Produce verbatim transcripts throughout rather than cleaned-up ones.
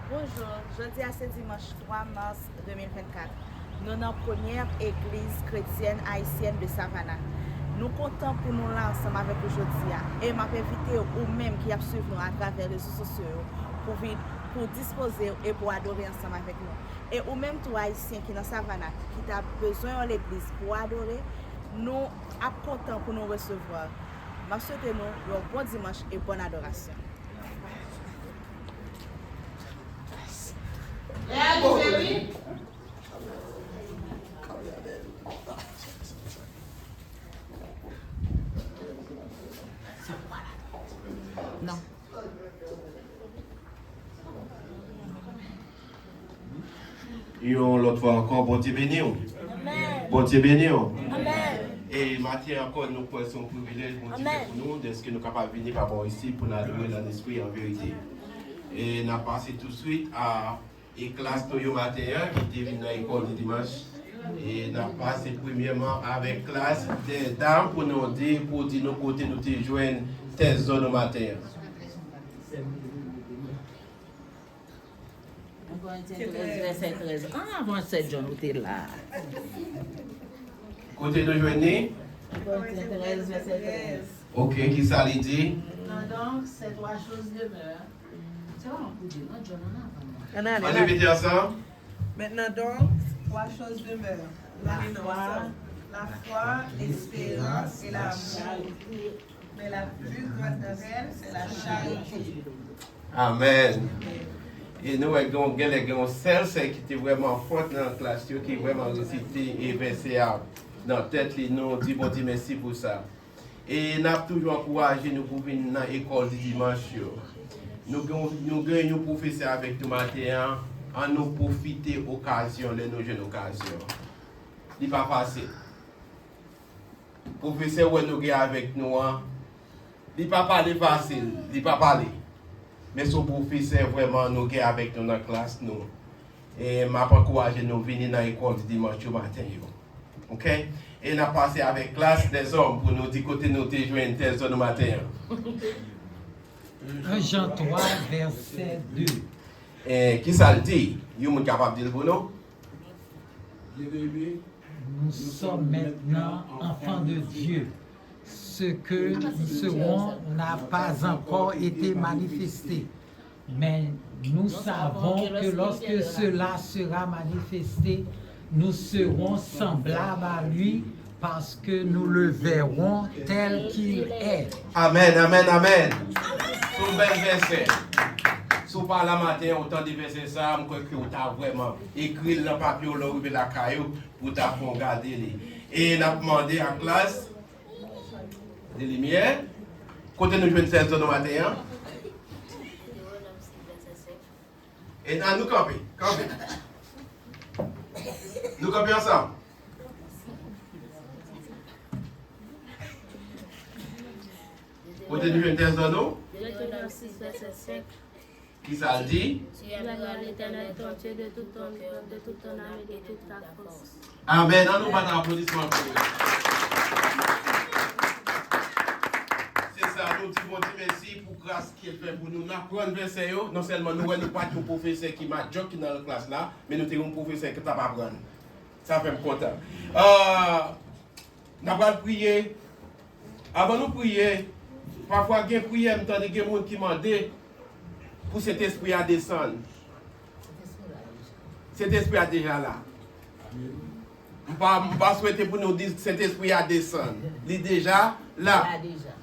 Bonjou, jodi a se dimanch twa mas de mil vennkat. Nou nan premyè egliz kretyèn ayisyèn de Savannah. Nou kontan pou nou la ansanm avèk ou jodi a. E m ap envite ou menm ki ap swiv nou atravè rezo sosyo yo pou vin, pou dispoze w e pou adore ansanm avèk nou. E ou menm tou ayisyen ki nan Savannah, ki ta bezwen yon legliz pou adore, nou ap kontan pou nou resevwa. M ap swete nou yon bon dimanch e bòn adorasyon. Non. Yon lòt fwa ankò, Bondye beni w. Amèn. Bondye beni w. Amèn. E maten ankò, nou kwè se yon privilèj Bondye fè pou nou, dèske nou kapab vini pa bò isi pou n adore l an espri e an verite. E n ap pase touswit a e klas nou yo maten an ki te vin nan ekòl de dimanch. E n ap pase premyèman avèk klas dè dam pou nou di, pou di nou kote nou te jwenn tèks zòn nou maten an. Korentyen trèz, vèsè trèz. An, avan sè John, ou te la. Kote nou jwenn li? Korentyen trèz, vèsè trèz. Ok, kisa li di? Cependant, ces trois choses demeurent. Se pa mwen pou di, non, John, an avan mwen. Ann ale, ann ale. Ann repete ansanm. Maintenant donc, trois choses demeurent, la foi, la foi, l'espérance et l'amour. Mais la plus grande d'entre elles, c'est la charité. Amèn. E nou wè gen, genlè gen yon sèl sè ki te vrèman fòt nan klas yo, ki vrèman resite e vèsè a nan tèt li, nou di Bondye mèsi pou sa. E n ap toujou ankouraje nou pou vin nan ekòl di dimanch yo. Nou gen, nou gen yon pwofesè avèk nou maten an, ann nou pwofite okazyon lè nou jwenn okazyon. Li pa fasil. Pwofesè wè nou gen avèk nou an, li pa pale fasil, li pa pale. Men se yon pwofesè vrèman nou gen avèk nou nan klas nou. E m ap ankouraje nou vini nan ekòl di dimanch yo maten yo. Ok? E n ap pase avèk klas dèzòm pou nou di kote nou te jwenn tèks zòn nou maten an. En Jean twa, vèsè de. E kisa l di? Yon moun kapab di l pou nou? Nous sommes maintenant enfants de Dieu. Ce que nous serons n'a pas encore été manifesté. Mais nous savons que lorsque cela sera manifesté, nous serons semblables à lui, parce que nous le verrons tel qu'il est. Amèn, amèn, amèn. Se yon bèl vèsè. Si w pa la maten an, ou tande vèsè sa a, m kwè ke w ta vrèman ekri l nan papye w lè w rive lakay ou, pou w ta fè w gade li. E n ap mande a klas de limyè. Kote nou jwenn tèks zòn nou maten an? E ann nou kanpe, kanpe. Nou kanpe ansanm. Kote nou jwenn tèks zòn nou? Deutéronome sis, vèsè senk. Kisa l di? Tu aimeras l'Éternel ton Dieu de tout ton cœur, de toute ton âme et de toute ta force. Amèn. Ann nou bat aplodisman pou li. Se sa, nou di Bondye mèsi pou gras ke l fè pou nou. N aprann vèsè yo. Non sèlman nou wè nou pa t yon pwofesè ki majòk ki nan klas la, men nou te yon pwofesè ki t ap aprann. Sa fè m kontan. Ah, n a pral priye. Avan nou priye, pafwa gen priyè, m tande gen moun ki mande pou Sentespri a desann. Sentespri a deja la. M pa, m pa swete pou nou di Sentespri a desann. Li deja la.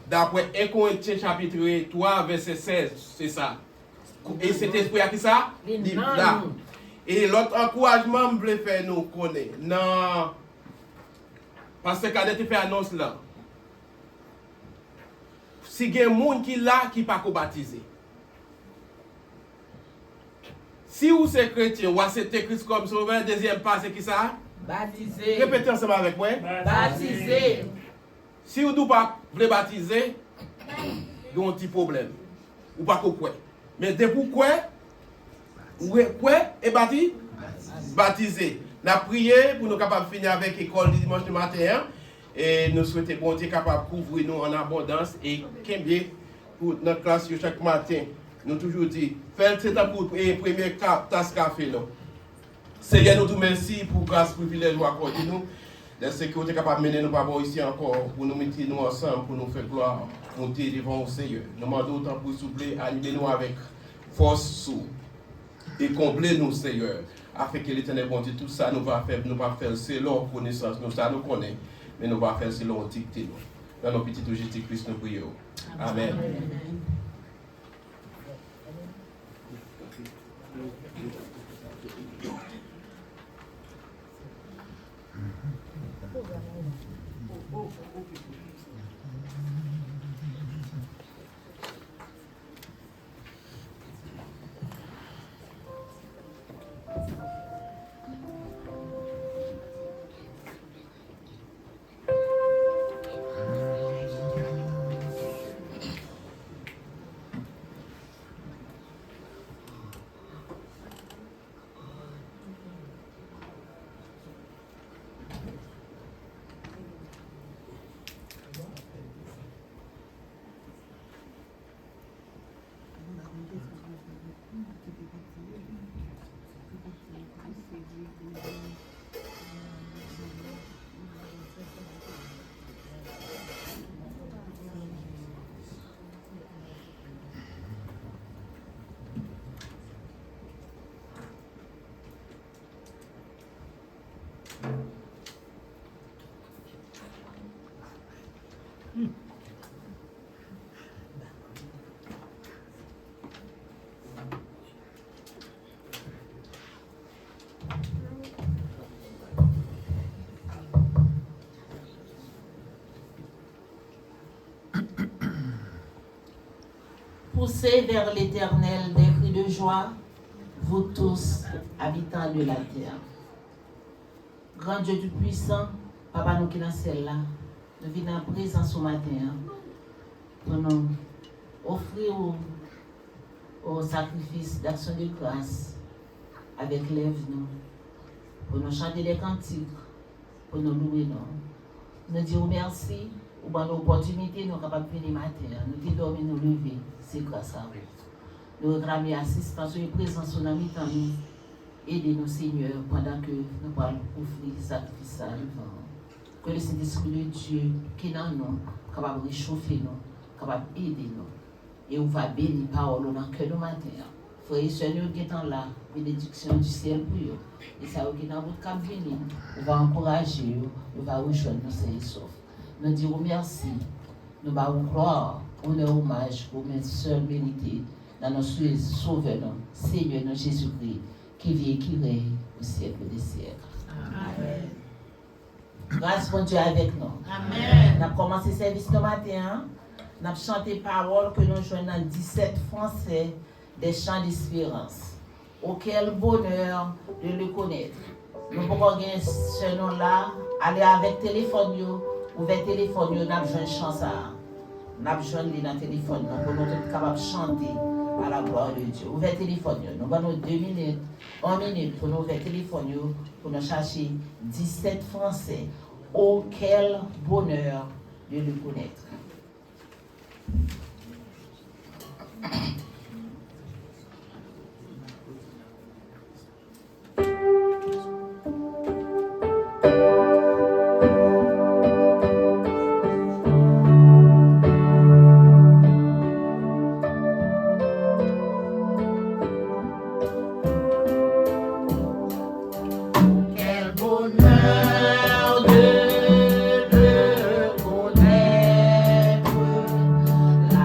Daprè en Korentyen chapit twa, vèsè sèz, se sa. E Sentespri a ki sa? Li la. E lòt ankourajman m vle fè nou konnen nan Pastè Kadè te fè anons lan. Si gen moun ki la ki pako batize. Si ou se kretyen, ou aksepte Kris kòm sovè, dezyèm pa se ki sa? Batize. Repete ansanm avèk mwen. Batize. Si ou di w pa vle batize, gen yon ti pwoblèm. Ou pako kwè. Men depi w kwè, ou kwè e bati-, batize. N ap priye pou nou kapab fini avèk ekòl di dimanch nou maten an. E nou swete Bondye kapab kouvri nou an abondans e kenbe pou nan klas yo chak maten. Nou toujou di, fè l se tankou, e, premye ka-, tas kafe nou. Senyè, nou di w mèsi pou gras, privilèj ou akòde nou. Dèske ou te kapab mennen nou pa bò isi ankò, pou nou mete nou ansanm, pou nou fè glwa, monte devan ou, Senyè. Nou mande w, tanpri, souple, anime nou avèk fòs ou, e konble nou, Senyè, afenke Letènèl Bondye, tout sa nou va fè, nou va fè l selon konesans nou, sa nou konnen, men nou va fè l selon dikte nou. Nan non Pitit ou, Jezi Kris, nou priye w. Amèn. Amèn. Poussez vers l'Éternel des cris de joie, vous tous, habitants de la terre. Grand Dieu Tout-Puissant, Papa nou ki nan syèl la, nou vin nan prezans ou maten an pou nou ofri ou yon sakrifis d'action de grâce avèk lèv nou, pou nou chante de kantik, pou nou louwe non. Nou di ou mèsi, ou ban nou opòtinite nou kapab vini maten an. Nou te dòmi, nou leve, se gras a ou. Nou reklame asistans ou e prezans ou nan mitan nou. Ede nou, Senyè, pandan ke nou pral ofri sakrifis sa a devan ou. Ke le Sentespri de Dye ki nan nou kapab rechofe nou, kapab ede nou. E ou va beni pawòl ou nan kè nou maten an. Frè e sè nou yo gentan la, benediksyon di syèl pou yo. E sa yo ki nan wout k ap vini, ou va ankouraje yo, yo va rejwenn nou sen e sòf. Nou di ou mèsi, nou ba ou glwa, onè, omaj ou menm sèl merite, nan non Sovè nou, Senyè nou Jezikri, ki viv e ki rèy pou syèk de syèk. Amèn. Gras Bondye avèk nou. Amèn. N ap kòmanse sèvis nou maten an. N ap chante pawòl ke nou jwenn nan disèt Français des Chants d'Espérance. Oh, quel bonheur de le connaître. Nou poko gen sè nou la, ale avèk telefòn yo, ouvè telefòn yo, n ap jwenn chan sa a. N ap jwenn li nan telefòn nou pou nou tout kapab chante à la gloire de Dieu. Ouvè telefòn yo. Nou ban nou de minit, yon minit pou nou ouvè telefòn yo, pou nou chache disèt Français. Oh, quel bonheur de le connaître. Quel bonheur de le connaître, la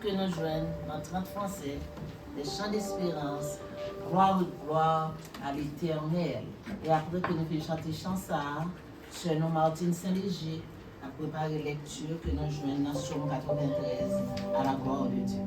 Ke nou jwenn nan trant franse, Les chants d'espérance, Gloire, gloire à l'Éternel. E apre ke nou fin chante chan sa a, sè nou Martine Saint-Léger ap prepare lèkti ke nou jwenn nan Sòm katrevenntrèz, À la gloire de Dieu.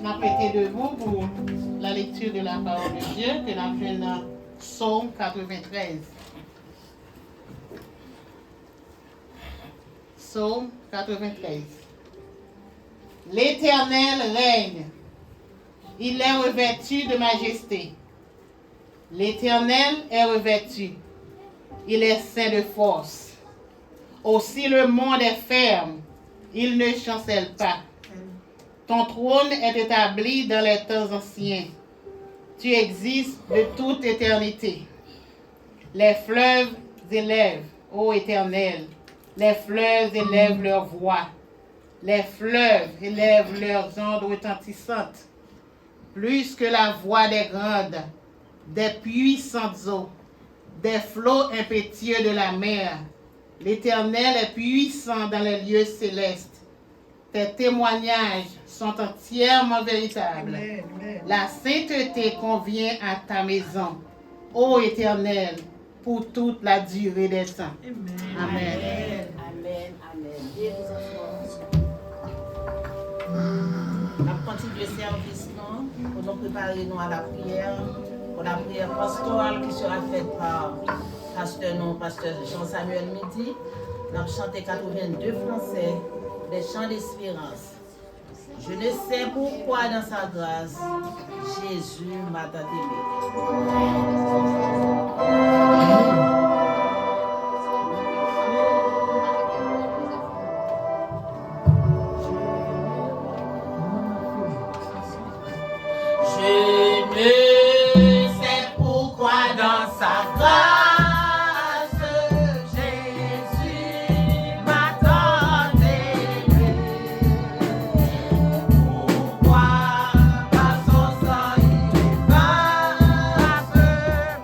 N ap rete debou pou la lecture de la parole de Dieu ke n ap jwenn nan Sòm katrevenntrèz. Sòm katrevenntrèz. L'Éternel règne. Il est revêtu de majesté. L'Éternel est revêtu, il est ceint de force. Aussi le monde est ferme, il ne chancelle pas. Ton trône est établi dans les temps anciens. Tu existes de toute éternité. Les fleuves élèvent, ô Éternel, les fleuves élèvent leur voix. Les fleuves élèvent leurs ondes retentissantes, plus que la voix des grandes, des puissantes eaux, des flots impétueux de la mer. L'Éternel est puissant dans les lieux célestes. Tes témoignages sont entièrement véritables. Amen, amen. La sainteté convient à ta maison, ô Éternel, pour toute la durée des temps. Amen. Amen. Amen. Amen. N ap kontinye sèvis nou pou nou prepare nou a lapriyè. Pou lapriyè pastoral ki sera fèt pa pastè nou, pastè Jean Samuel Midi, n ap chante katrevennde fransè, Des chants d'espérance. Je ne sais pourquoi dans sa grâce, Jésus m'a tant aimé. Je ne sais pourquoi dans sa grâce, Jésus m'a tant aimé. Pourquoi par son sang il efface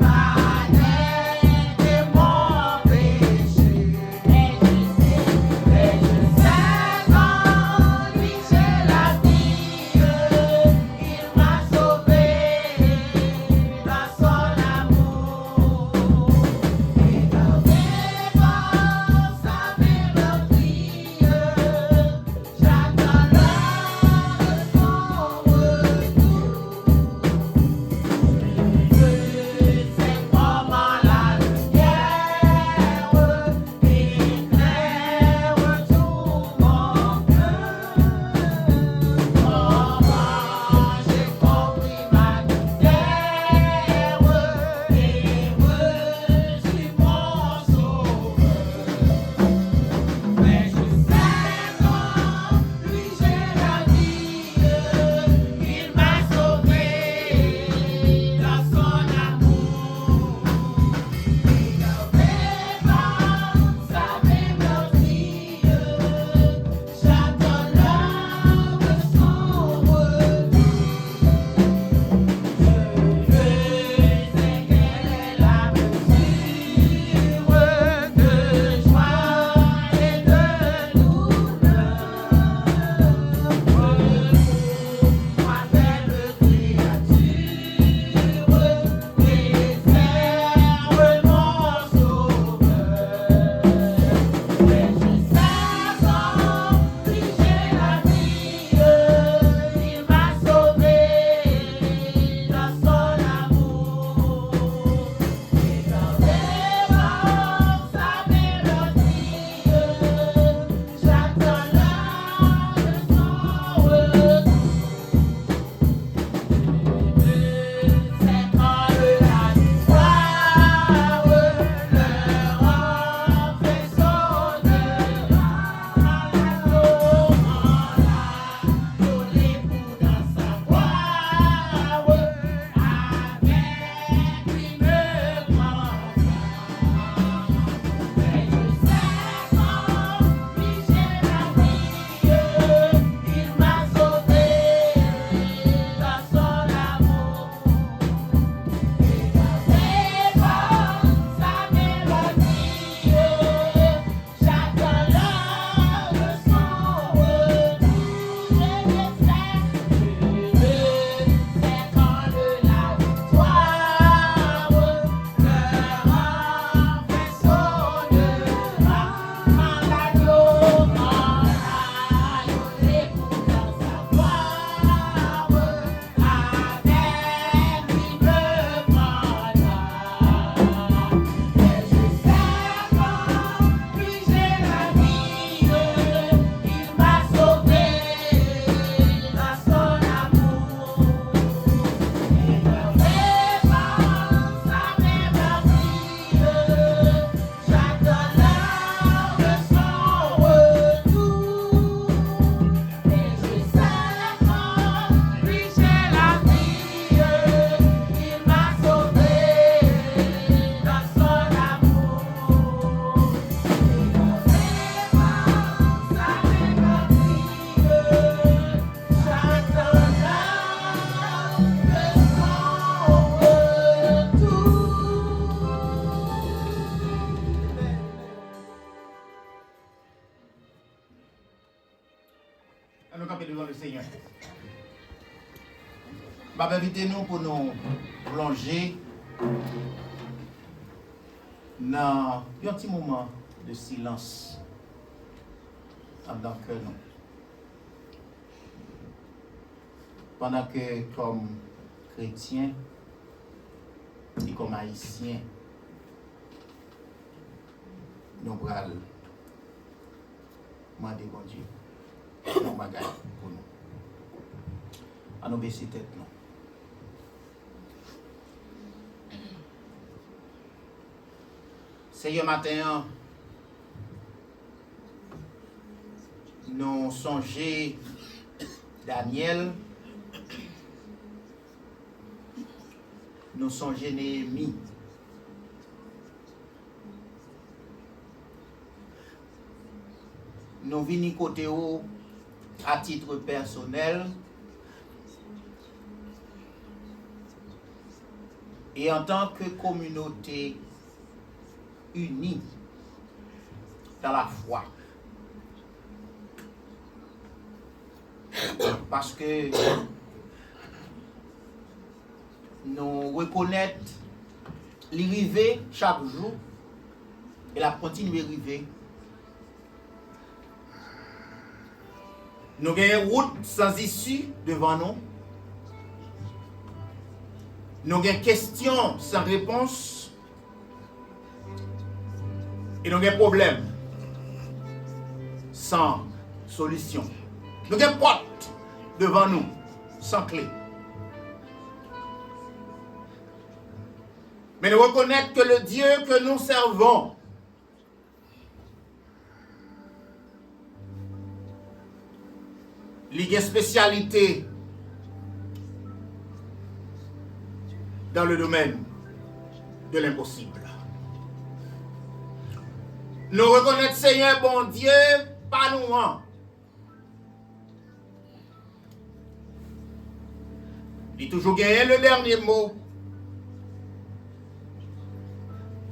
ma haine et mon péché. Et je sais, et je sais qu'en lui j'ai la vie. Il m'a sauvé par son amour. Senyè. M ap envite nou pou nou plonje nan yon ti moman de silans anndan kè nou. Pandan ke kòm kretyen e kòm ayisyen, nou pral mande Bondye yon bagay pou nou. Ann nou bese tèt nou. Senyè, maten an, nou sonje Danyèl, nou sonje Neyemi. Nou vini kote w a titre pèsonèl e antanke kominote ini dans la foi. Paske nou rekonèt li rive chak jou e l ap kontinye rive. Nou gen wout san isi devan nou. Nou gen kesyon san repons. E nou gen pwoblèm san solisyon. Nou gen pòt devan nou san kle. Men nou rekonèt ke le Dieu que nous servons, li gen espesyalite dans le domaine de l'impossible. Nou rekonèt Senyè Bondye pa nou an. Li toujou genyen le dènye mo.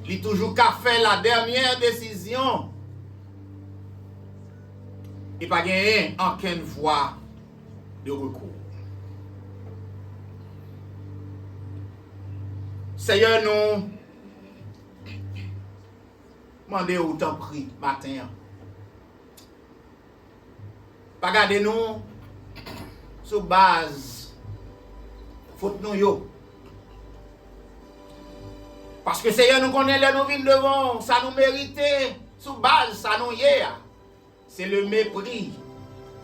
Li toujou ka fè la dènyè desizyon. E pa genyen ankenn vwa de rekou. Senyè, nou mande w tanpri maten an. Pa gade nou sou baz fot nou yo. Paske, Senyè, nou konnen lè nou vin devan w, sa nou merite sou baz sa nou ye a, se le mepri,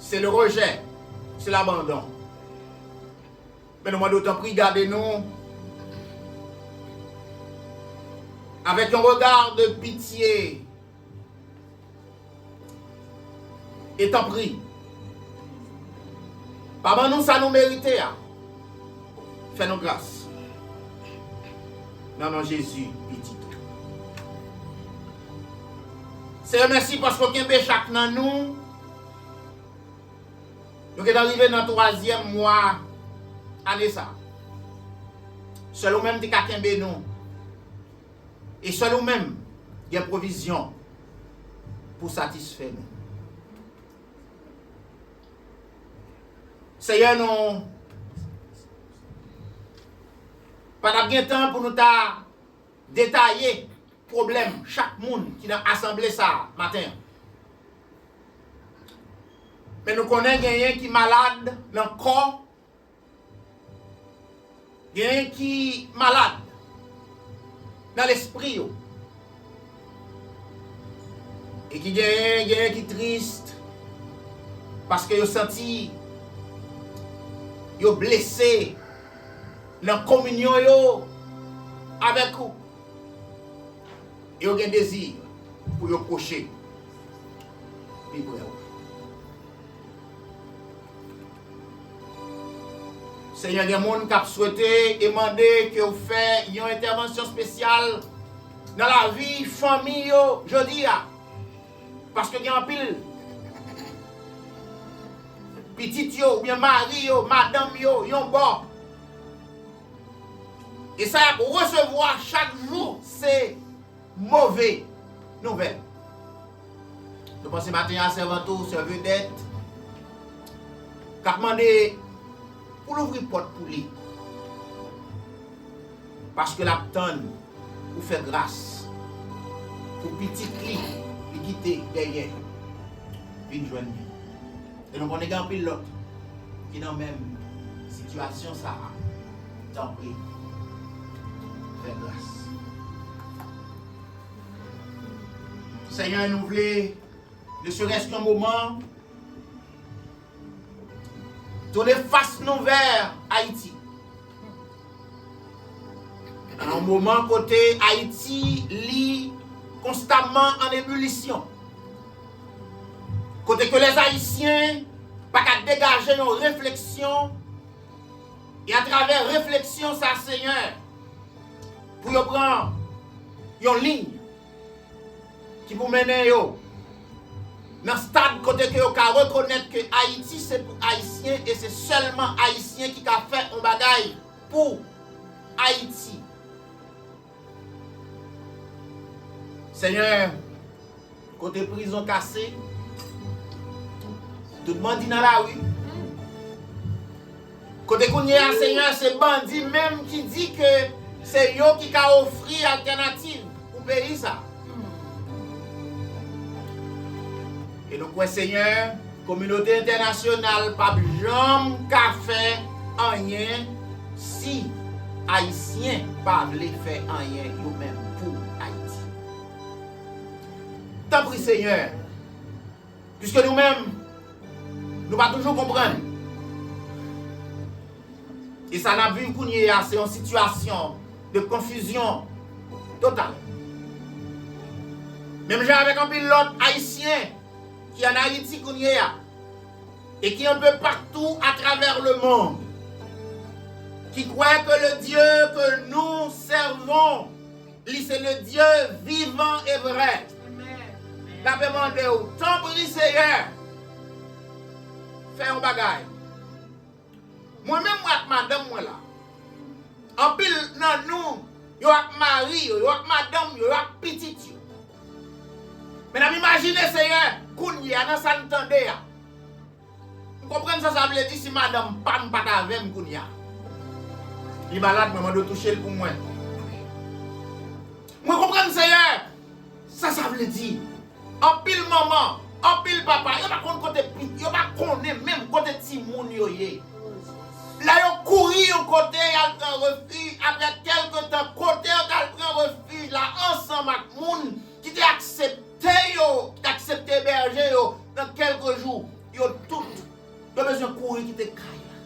se le rejè, se labandon. Men nou mande w tanpri gade nou avèk yon rega de pitye. E tanpri, pa ban nou sa nou merite a. Fè nou gras. Nan non Jezi, Pitit ou. Senyè, mèsi paske w kenbe chak nan nou. Nou gentan rive nan twazyèm mwa ane sa a. Sèl ou menm ki ka kenbe nou. E sèl ou menm gen pwovizyon pou satisfè nou. Senyè, nou pa t ap gen tan pou nou ta detaye pwoblèm chak moun ki nan asanble sa a maten an. Men nou konnen genyen ki malad nan kò, genyen ki malad nan lespri yo. E ki genyen, genyen ki tris, paske yo santi yo blese nan kominyon yo avèk ou. E yo gen dezi pou yo pwoche pi pre w. Senyè, gen moun k ap swete e mande ke w fè yon entèvansyon espesyal nan lavi fanmi yo jodi a. Paske gen anpil pitit yo, oubyen mari yo, madanm yo, yon bò. E sa y ap resevwa chak jou, se move nouvèl. Nou panse maten an, sèvant ou, sè Vedèt, t ap mande pou l ouvri pòt pou li. Paske l ap tann pou fè gras pou pitit li, li kite dèyè vin jwenn li. E nou konnen gen anpil lòt ki nan menm sitiyasyon sa a. Tanpri, fè gras. Senyè, nou vle, ne serait-ce qu'un moment, tounen fas nou vè Ayiti. Nan yon moman kote Ayiti, li konstamman an ebilisyon. Kote ke lèzayisyen pa ka degaje yon refleksyon, e atravè refleksyon sa, Senyè, pou yo pran yon liy ki pou mennen yo nan stad kote ke yo ka rekonèt ke Ayiti se pou Ayisyen e se sèlman Ayisyen ki ka fè yon bagay pou Ayiti. Senyè, kote prizon kase, tout bandi nan lari. Kote kounye a, Senyè, se bandi menm ki di ke se yo ki ka ofri altènativ pou peyi sa. E nou kwè, Senyè, kominote entènasyonal p ap janm ka fè anyen si Ayisyen pa vle fè anyen yo menm pou Ayiti. Tanpri, Senyè, piske nou menm, nou pa toujou konprann. E sa n ap viv kounye a, se yon sitiyasyon de konfizyon total. Menm jan avèk anpil lòt Ayisyen ki ann Ayiti kounye a, e ki un peu partout à travers le monde, ki kwè ke le Dieu que nous servons, li se le Dieu vivant et vrai. N ape mande w, tanpri, Seyè, fè yon bagay. Mwen menm, mwen ak madanm mwen la. Anpil nan nou, yo ak mari yo, yo ak madanm yo, yo ak pitit yo. Men n ap imajine, Seyè, kounye a, nan sa n tande a. M konprann sa sa vle di si madanm pa m pa t avè m kounye a. Li malad, mwen mande w touche l pou mwen. Mwen konprann, Seyè, sa sa vle di. Anpil manman, anpil papa, yo pa konn kote pit, yo pa konnen menm kote timoun yo ye. Lè yo kouri yon kote, y al pran refij, apre kèlke tan, kote yo t al pran refij la, ansanm ak moun ki te aksepte yo, ki te aksepte ebèje yo, nan kèlke jou, yo tout, yo bezwen kouri kite kay la.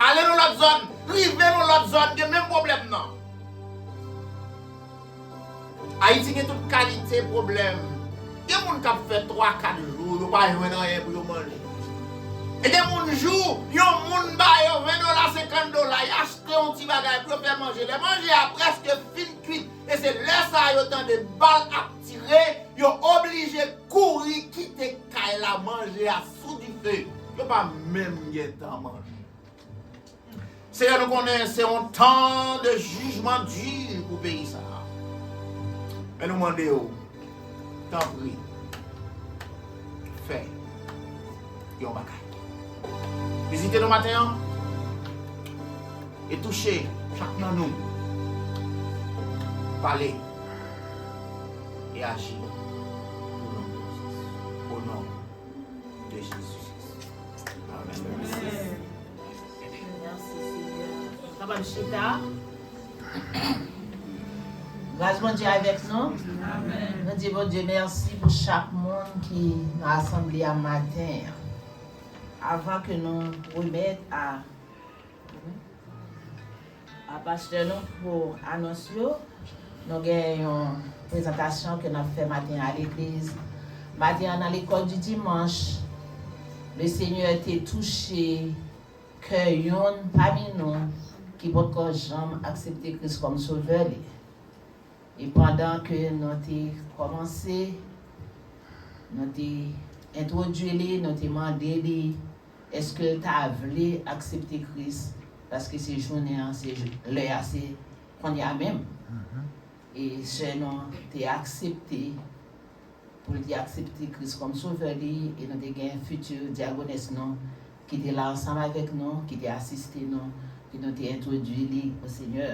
Ale nan lòt zòn, rive nan lòt zòn, gen menm pwoblèm nan. Ayiti gen tout kalite pwoblèm. Gen moun k ap fè twa, kat jou, yo pa jwenn anyen pou yo manje. E gen moun, jou yon moun ba yo ven dola, senkant dola, y achte yon ti bagay pou yo fè manje. Lè manje a prèske fin kuit, e se lè sa a yo tande bal ap tire, yo oblije kouri kite kay la, manje a sou dife. Yo pa menm gentan manje. Seyè, nou konnen se yon tan de jijman di pou peyi sa a. Men nou mande w, tanpri, fè yon bagay. Vizite nou maten an e touche chak nan nou. Pale e aji pou nou. O non de Jezi. Amèn. Amèn. Mèsi, Senyè. Nou kapab chita. Gras Bondye avèk nou. Amèn. Nou di Bondye mèsi pou chak moun ki nan asanble a maten an. Avan ke nou remèt a a pastè nou pou anons yo. Nou gen yon prezantasyon ke n ap fè maten an a legliz. Maten an, nan lekòl di dimanch, le Senyè te touche kè yonn pami nou ki poko janm aksepte Kris kòm Sovè li. E pandan ke nou te kòmanse, nou te entwodui li, nou te mande li èske l ta vle aksepte Kris, paske se jounen an, se jou, lè a, se kounye a menm. E sè nou te aksepte pou l te aksepte Kris kòm Sovè li, e nou te gen fiti dyagonès nou, ki te la ansanm avèk nou, ki te asiste nou, ke nou te entwodui li o Senyè.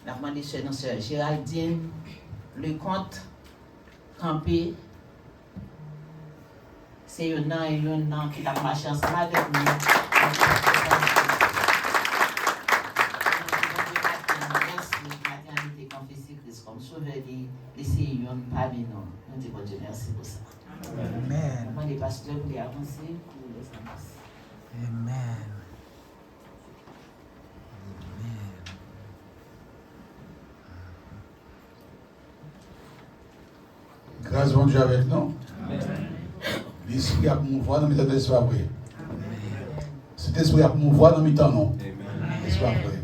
N ap mande sè nou, sè Géraldine Leconte, kanpe. Se youn nan, youn nan ki t ap mache ansanm avèk nou. Mèsi, maten an, li te konfese Kris kòm Sovè li, li se youn pami nou. Nou di Bondye mèsi pou sa. Amèn. Mwen mande pastè pou li avanse pou lèzanons. Amèn. Amèn. Gras Bondye avèk nou. Lespri ap mouvwa nan mitan nou, èske se pa vre? Sentespri ap mouvwa nan mitan nou, èske se pa vre?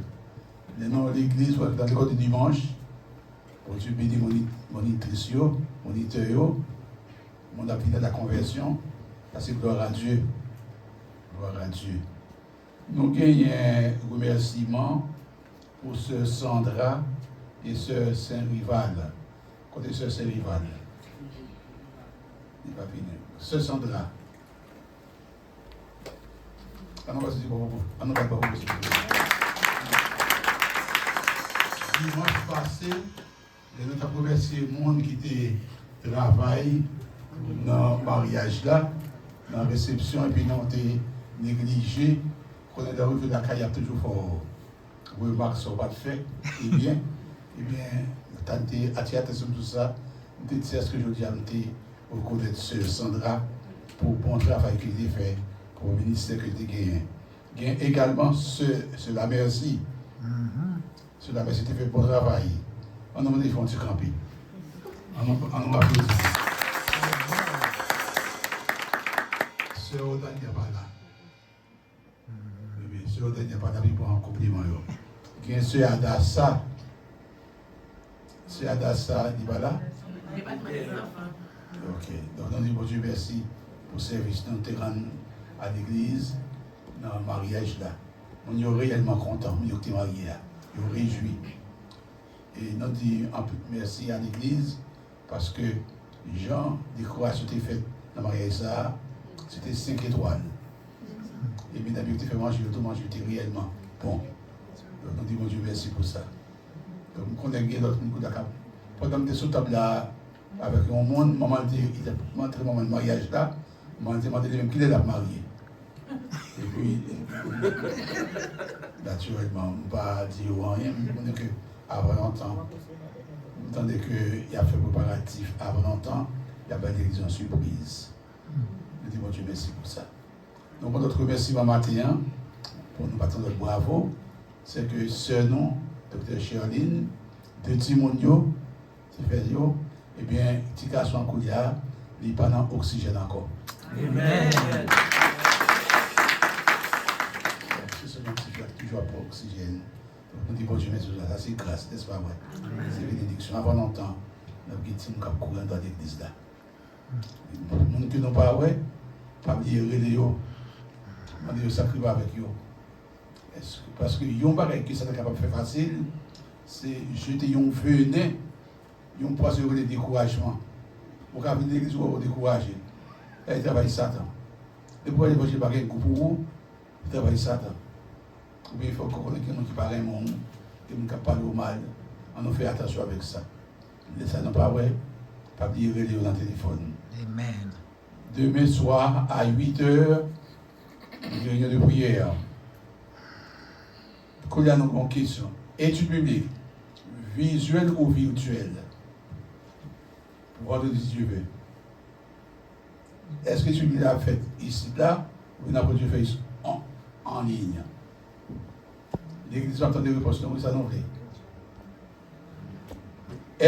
Lè nou legliz, nan lekòl de dimanch, Bondye beni moni-, monitris yo, monitè yo, moun ap vin a la konvèsyon, sa se glwa a Dye. Glwa a Dye. Nou genyen remèsiman pou sè Sandra e sè Sen Rival. Kote sè Sen Rival? Li pa vini. Sè Sandra. Ann nou pase di bon, ann nou bat bon pou sè Sandra. Dimanch pase, lè nou t ap remèsye moun ki te travay nan maryaj la, nan resepsyon, epi nou te neglije, konnen lè w rive lakay, y ap toujou fè w remak sa w pa t fè, ebyen, ebyen, tan te atire atansyon m sou sa, m te di, èske jodi a m te rekonèt sè Sandra pou bon travay ke li te fè, pou ministè ke li te genyen. Gen egalman sè, sè Lamercy. Sè Lamercy te fè bon travay. Ann nou mande fè yon ti kanpe. Ann nou, ann nou aplodi. Sè Odania pa la. Ebyen, sè Odania pa la, li pran konpliman yo. Gen sè Adassa. Sè Adassa, li pa la? Li pa t mande zanfan. Ok. Donk, nou di Bondye mèsi pou sèvis nou te rann a legliz nan maryaj la. Moun yo reyèlman kontan, moun yo ki te marye a. Yo rejwi. E nou di anpil mèsi a legliz, paske jan dekorasyon te fèt nan maryaj sa a, se te senk etwal. E medam yo ki te fè manje yo tou, manje yo te reyèlman bon. Donk, nou di Bondye mèsi pou sa. Donk, m konnen gen lòt moun kounye a k ap, pandan m te sou tab la avèk yon moun, manman l te, li te antre manman l maryaj la, manman l te mande li menm kilè l ap marye. Epi, natirèlman, m pa di yo anyen, m konnen ke avan lontan, m tande ke y ap fè preparatif avan lontan, y ap bay legliz yon sipriz. Nou di Bondye mèsi pou sa. Donk, yon lòt remèsiman maten an, pou nou bat yon lòt bravo, se ke sè nou, Doktè Sherline, de timoun yo, ti fè yo, ebyen, ti gason an kounye a, li pa nan oksijèn ankò. Amèn. Se sèlman ti fi a ki toujou ap pran oksijèn. Donk, nou di Bondye mèsi pou sa. Sa se gras, nèspa vre? Amèn. Se benediksyon. Avan lontan, n ap gen timoun k ap kouri anndan legliz la. Moun ke nou pa wè, pa bliye rele yo. Mande yo sakriye avèk yo. Èske, paske yon bagay ke Satan kapab fè fasil, se jete yon venen, yon pwason yo rele dekourajman. Ou ka vin legliz, ou wè ou dekouraje. Sa se travay Satan. Depi w wè levanjil pa gen gou pou ou, se travay Satan. Oubyen fòk ou konnen gen moun ki pa renmen w, gen moun k ap pale w mal. Ann nou fè atansyon avèk sa. Lè sa nou pa wè, pa bliye rele yo nan telefòn. Amèn. Demen swa a uit è, reyinyon de priyè. Kounye a nou gen yon kesyon. Etid biblik, vizyèl ou vityèl? Pou vandredi si Dye vle. Èske etid biblik la ap fèt isit la, oubyen n ap oblije fè l an, an liy? Legliz p ap tande repons nou, wi, sa nou vle.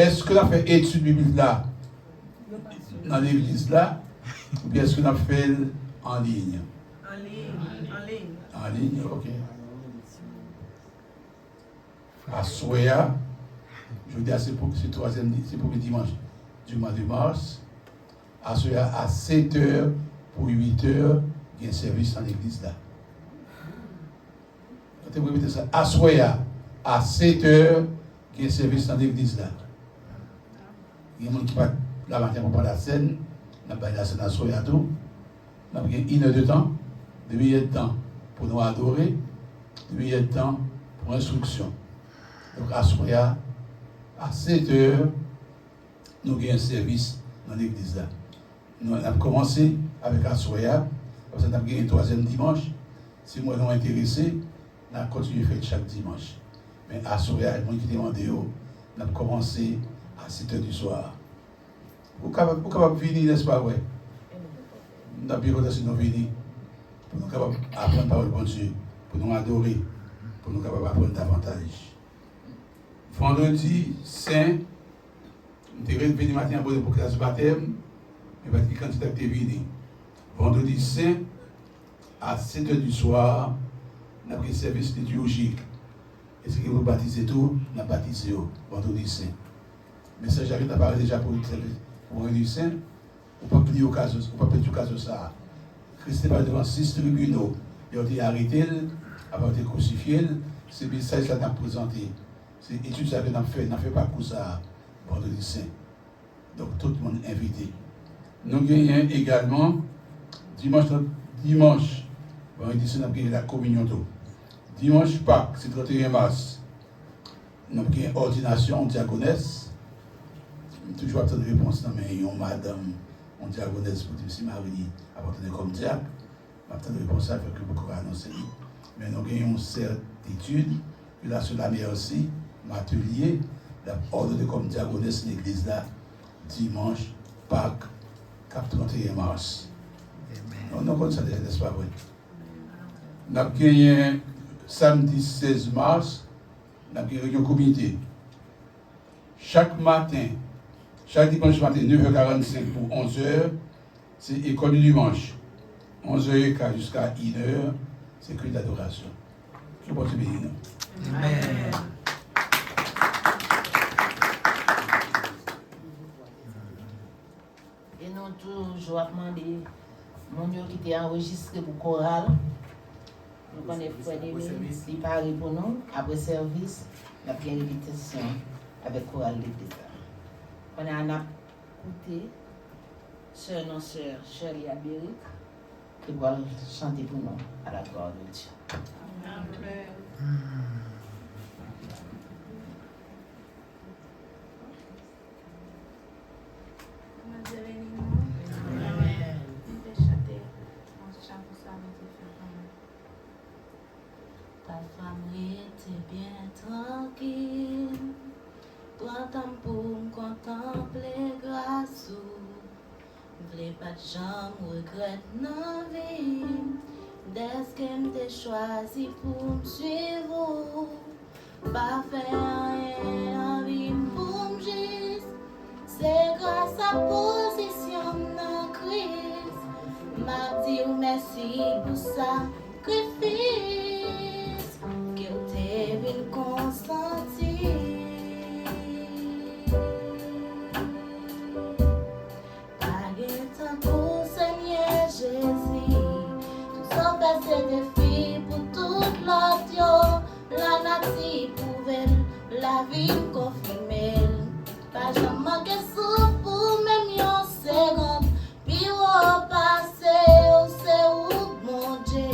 Èske n ap fè etid biblik la nan legliz la, oubyen èske n ap fè l an liy? An liy, an liy. An liy, ok. Aswè a, jodi a se pou, se twazyèm di-, se premye dimanch di mwa de mas. Aswè a, a sèt è pou uit è, gen sèvis nan legliz la. Mwen te repete sa. Aswè a, a sèt è, gen sèvis nan legliz la. Gen moun ki pa t la maten pou pran lasèn, n ap bay lasèn aswè a tou. N ap gen inèdtan Demi èdtan pou nou adore, demi èdtan pou enstriksyon. Donk, aswè a, a sèt è, nou gen sèvis nan legliz la. Nou, n ap kòmanse avèk aswè a, apre sa, n ap gen twazyèm dimanch. Si m wè nou enterese, n a kontinye fè l chak dimanch. Men aswè a, moun ki te mande yo, n ap kòmanse a sèt è di swa. Ou kapab, ou kapab vini, nèspa vre? M t ap byen kontan si nou vini, pou nou kapab aprann pawòl Bondye, pou nou adore, pou nou kapab aprann davantaj. Vandredi sen, m te ret vini maten an pou, pou klas batèm, men pa t gen kandida ki te vini. Vandredi sen, a sèt è di swa, n ap gen sèvis litirjik. E si gen pou batize tou, n ap batize yo vandredi sen. Mesaj la gentan pare deja pou sèvis pou vandredi sen. Ou p ap bliye okazyon, ou p ap pèdi okazyon sa a. Kris te pale devan sis tribino. Lè yo te arete l, apre yo te krisifye l, se mesaj sa n ap prezante. Se etid sa ke n ap fè, n ap fè pakou sa a vandredi sen. Donk, tout moun envite. Nou genyen egalman, dimanch, dimanch, vandredi sen, n ap genyen lakominyon tou. Dimanch Pak, se tranteyen mas, n ap gen òdinasyon yon dyakonès. M toujou ap tann repons nan men yon madanm, yon dyakonès, pou di m si mari li ap òdone kòm dyak. M ap tann repons la, fèk yo poko anonse li. Men nou gen yon sètitid, Relasyon Lamèsi Matelye, l ap òdone kòm dyakonès legliz la, dimanch Pak, k ap tranteyen mas. Nou, nou konn sa deja, nèspa vre? N ap genyen samdi sèz mas, n ap gen reyinyon komite. Chak maten, chak dimanch maten, nèf è karannsenk pou onz è, se ekòl di dimanch. Onz è e ka jiska inè, se kil dadorasyon. Ke Bondye beni nou. Amèn. E nou toujou ap mande moun yo ki te anrejistre pou koral. Nou konnen frè Demi, li pare pou nou. Apre sèvis, n ap gen repetisyon avèk koral legliz la. Kounye a, n ap koute sè, non, sè Shirley Alberic, ki pral chante pou nou, À la gloire de Dieu. Amèn. Bondye beni nou. Amèn. Nou te chante yon chan pou sa Bondye fè pou nou. Pafwa m rete byen trankil, pran tan m pou m kontanple gras ou. M vle pa t janm regrèt nan vi m, dèske m te chwazi pou m swiv ou. Pa fè anyen nan vi m pou m jis. Se gras a pozisyon m nan Kris, m ap di w mèsi pou sakrifis ke w te vin konsanti. Pa gen tankou Senyè Jezi. Tout sa w fè se defi pou tout lòt yo. Lanati pwouve l, lavi m konfime l. Pa janm manke souf pou menm yon segonn. Pi wo pase w, se ou k Bondye.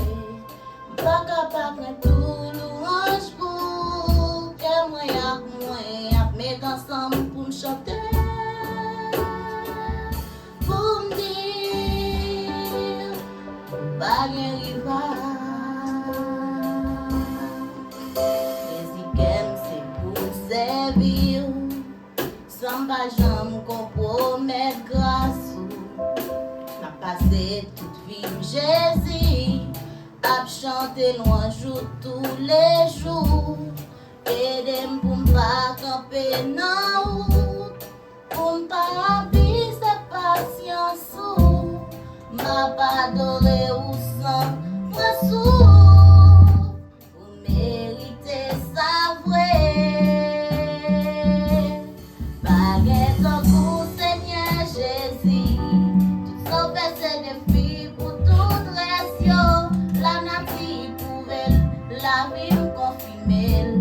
M pa ka pa kwenn tout lwanj pou ou. Kè mwen ak mwen ap met ansanm pou m chante, pou m di, pa gen rival. Jezi, kè m se pou sèvi w. San m pa janm konpwomèt gras ou. M ap pase tout vi m, Jezi, ap chante lwanj ou toulejou. Ede m pou m pa kanpe nan wout, pou m pa abize pasyans ou. M ap adore ou san pran souf. Ou merite sa vre. Pa gen tankou Senyè Jezi. Tout sa w fè se defi pou tout rès yo. Lanati pwouve l, lavi m konfime l.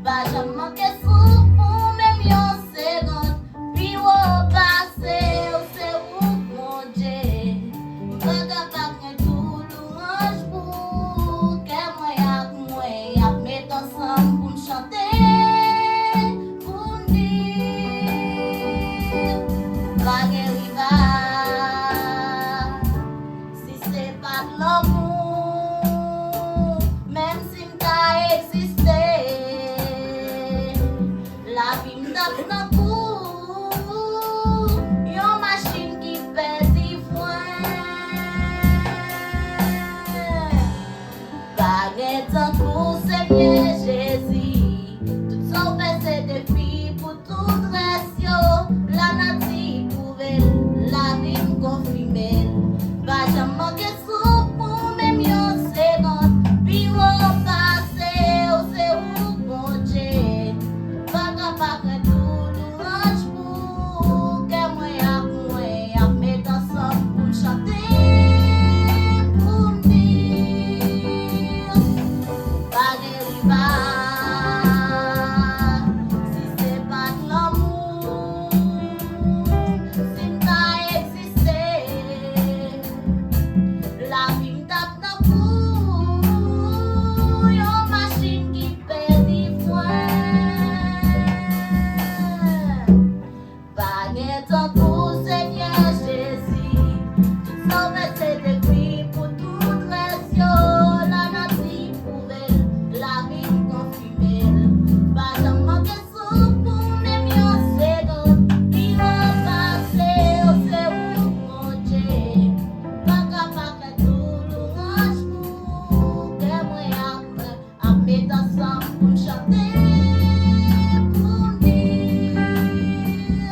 Pa janm manke souf pou menm yon segonn. Pi wo pase w, se ou k Bondye. M pa ka pa kwenn tout lwanj pou Pa gen rival. Si se pa t lanmou, menm si m ta egziste, lavi m t ap tankou yon machin ki pèdi fren. Pa gen tankou Senyè Jezi. Tout sa w fè se defi pou tout rès yo. Lanati pwouve l, lavi m konfime l. Pa janm manke souf pou menm yon segonn. Pi wo pase w, se ou k Bondye. Pa ka pa krent ou, lwanj pou kè mwen ak mwen ap met ansanm pou m chante, pou m di, ou pa gen rival. Si se pa t lanmou, si m ta egziste, lavi m t ap tankou yon machin ki pèdi fren. Pa gen tankou Senyè Jezi. Tout sa w fè se defi pou tout rès yo. Lanati pwouve l, lavi m konfime l. Pa janm manke souf pou menm yon segonn. Pi wo pase w, se ou Bondye. Pa ka pa fè tou lwanj pou kè mwen ap, ap met ansanm pou m chante, pou m di,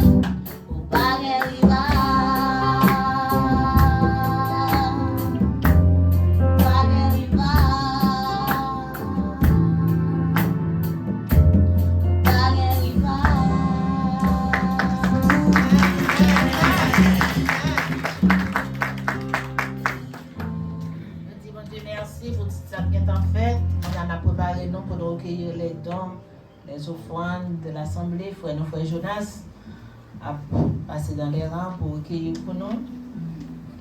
ou pa gen rival, pa gen rival, pa gen rival. Nou di Bondye mèsi pou tout sa k gentan fèt. Pandan n ap prepare nou pou nou rekeyi les dons, les offrandes de l'assemblée, frè nou, frè Jonas, ap pase dans les rangs pou rekeyi pou nou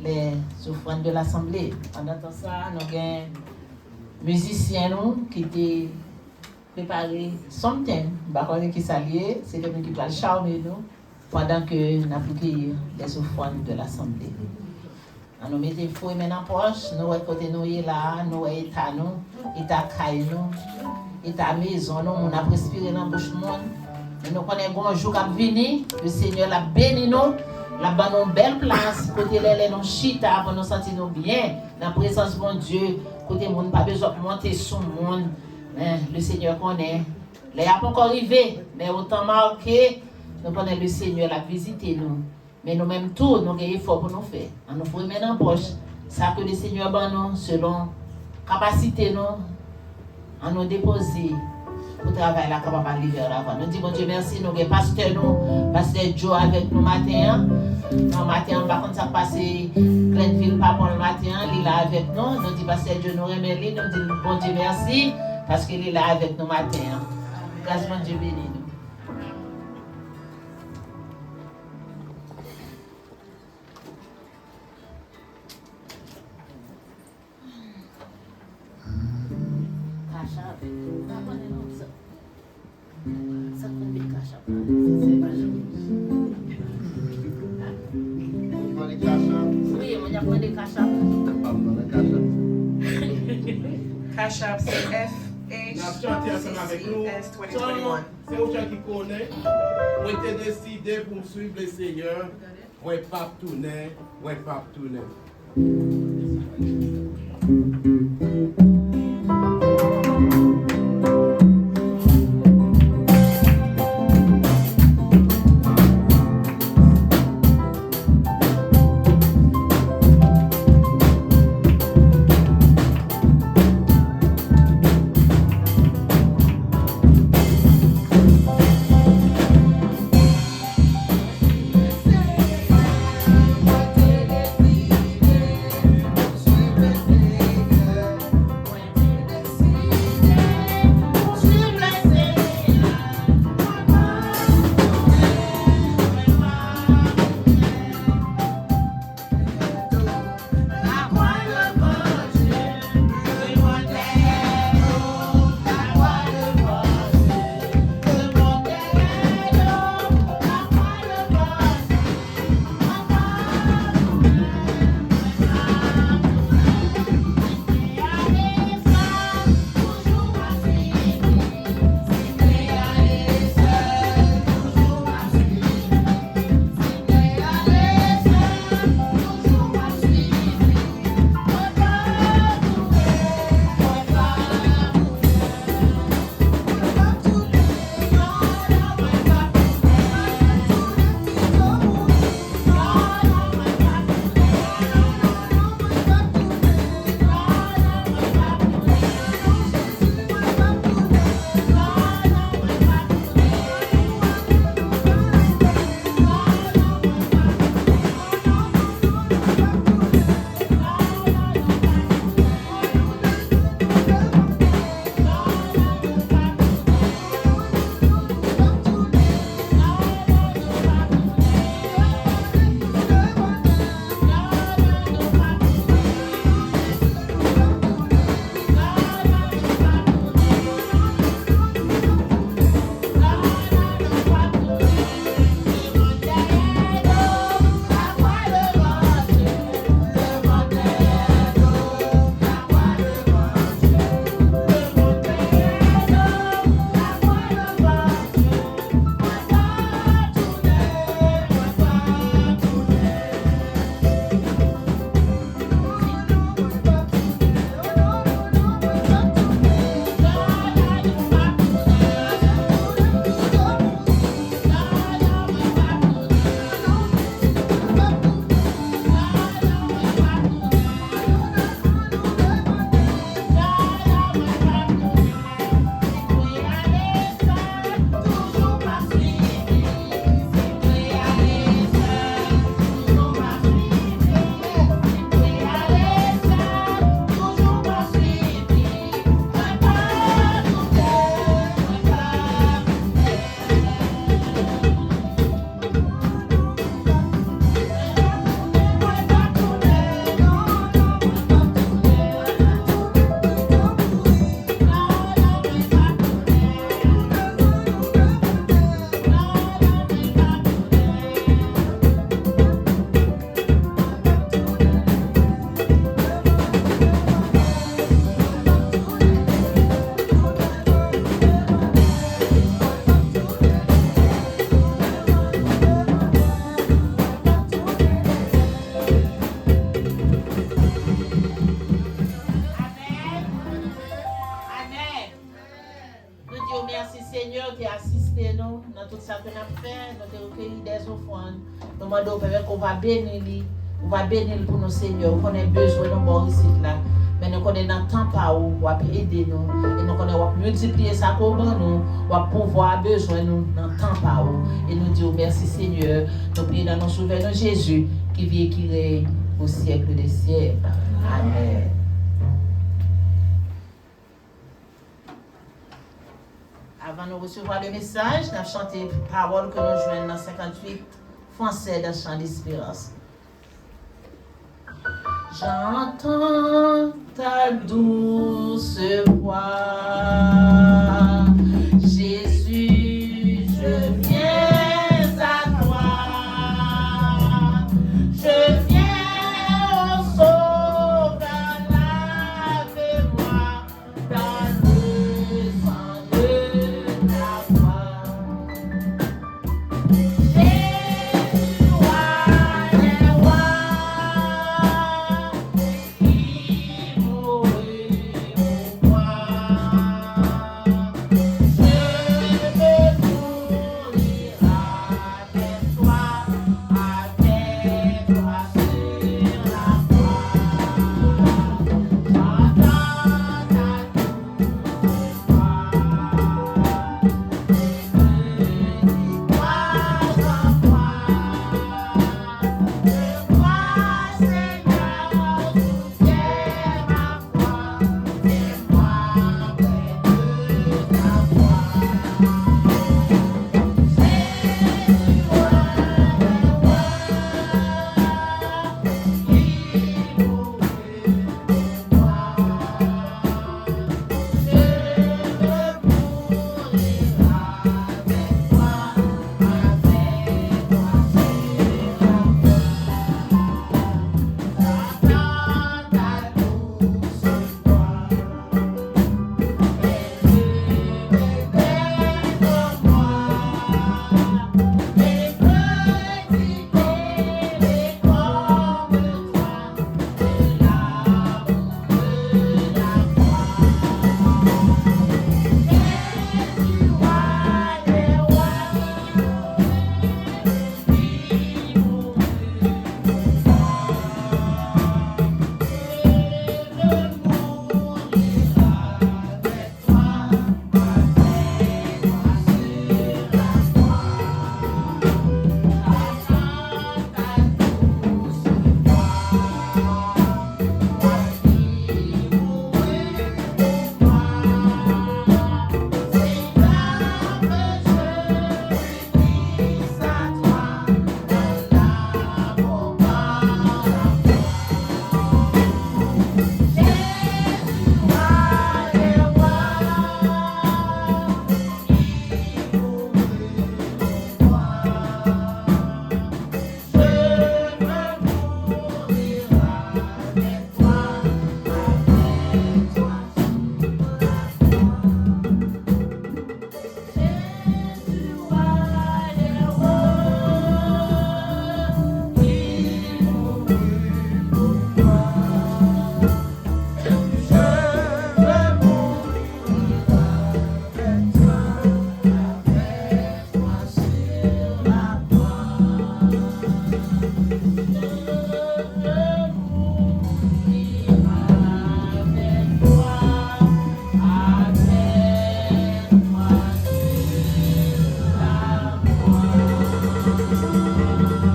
les offrandes de l'assemblée. Pandan tan sa, nou gen mizisyen nou ki te prepare something, m pa konnen ki sa l ye, se li menm ki pral chame nou pandan ke n ap rekeyi les offrandes de l'assemblée. An nou mete fouye men nan pòch, nou wè kote nou ye la a, nou wè eta nou, eta kay nou, eta mezon nou, moun ap respire nan bouch moun. Men nou konnen gon jou k ap vini, le Senyè l ap beni nou, l ap ban nou yon bèl plas, kote lè, lè nou chita pou nou santi nou byen nan prezans Bondye, kote moun pa bezwen ap monte sou moun. Men le Senyè konnen lè y ap ankò rive, men otan make, nou konnen le Senyè l ap vizite nou. Men nou menm tou, nou gen efò pou nou fè. An nou fouye men nan pòch. Sa ke le Senyè ban nou, selon kapasite nou, an nou depoze pou travay la kapab ale vè lavan. Nou di Bondye mèsi, nou gen pastè nou, pastè Joe avèk nou maten an. Nan maten an, m pa konn sa k pase Glenville Papon maten an, li la avèk nou. Nou di pastè Joe nou renmen li, nou di Bondye mèsi, paske li la avèk nou maten an. Gras Bondye beni nou. Cash App. Sa konnen non sa. Sa konnen Cash App. Se pa jan. Ou mande Cash App? Wi, mwen ap mande Cash App. Ou pa mande Cash App. Cash App se F H C C S twenty twenty-one. Se ou ki konnen. Mwen te deside pou m swiv le Senyè. Mwen p ap tounen, mwen p ap tounen. Nou mande w, Pè, ke w va beni li, ou va beni l pou nou, Senyè. Ou konnen bezwen nou ba w isit la. Men nou konnen nan tan pa ou, w ap ede nou. E nou konnen w ap miltipliye sa ke w ban nou, w ap pouvwa a bezwen nou nan tan pa ou. E nou di w mèsi, Senyè. Nou priye nan non Sovè nou, Jezi, ki viv e ki règne au siècle des siècles. Amèn. Avan nou resevwa le mesaj, n ap chante pawòl ke nou jwenn nan senkanntuit, Français dans Chant d'Espérance. J'entends ta douce voix, Jésus, je viens à toi, je viens au Sauveur, lave-moi dans le sang de ta croix. Jésus, roi des rois, qui mourut pour moi. Je veux mourir avec toi, avec toi sur la croix. J'entends ta douce voix, et me dit, crois en moi, je crois, Seigneur, soutiens ma foi, mets-moi près de ta croix.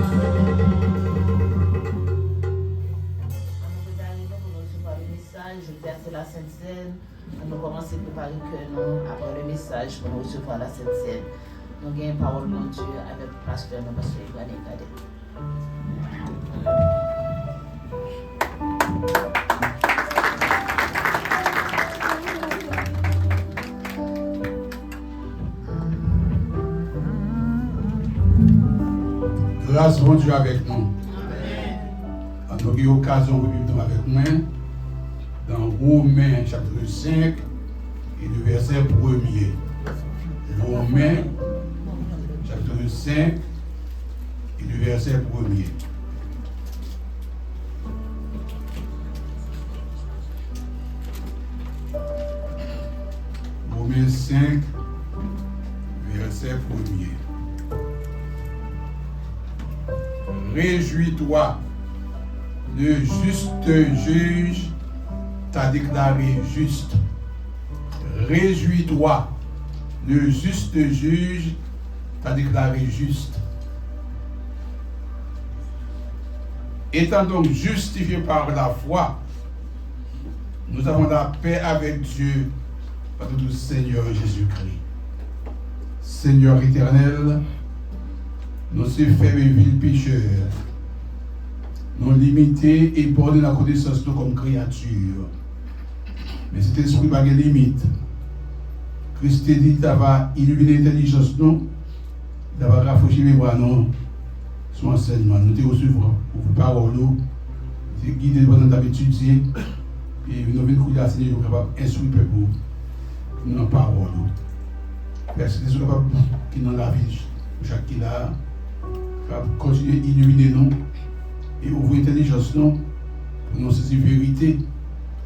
An nou prepare nou pou nou resevwa le mesaj. Jodi a se la Sent Sèn. An nou kòmanse prepare kè nou apre le mesaj pou nou resevwa la Sent Sèn. Nou gen pawòl Bondye avèk pastè nou, pastè Ibrahim Cadet. Gras Bondye avèk nou. An nou gen okazyon pou nou avèk mwen nan Women chapit senk e le vèsè premye. Women chapit senk e le vèsè premye. Women senk, vèsè premye. Réjouis-toi, le juste juge t'a déclaré juste. Réjouis-toi, le juste juge t'a déclaré juste. Étant donc justifiés par la foi, nous avons la paix avec Dieu par notre Seigneur Jésus-Christ. Senyè Etènèl, nou se fèb e vil pechè. Nou limite e pa w nan konesans nou kòm kreyati. Men Sentespri pa gen limit. Kris te di l t ap ilimine entèlijans nou, l t ap rafrechi memwa nou sou ansèyman nou te resevwa, ouvri pawòl ou, li te gide nou pandan n t ap etidye, e nou vin kounye a, Senyè, nou kapab enstwi pèp ou nan pawòl ou. Pè Sentespri kapab ki nan lavi nou chak ki la a, kapab kontinye ilimine nou e ouvri entèlijans nou pou nou sezi verite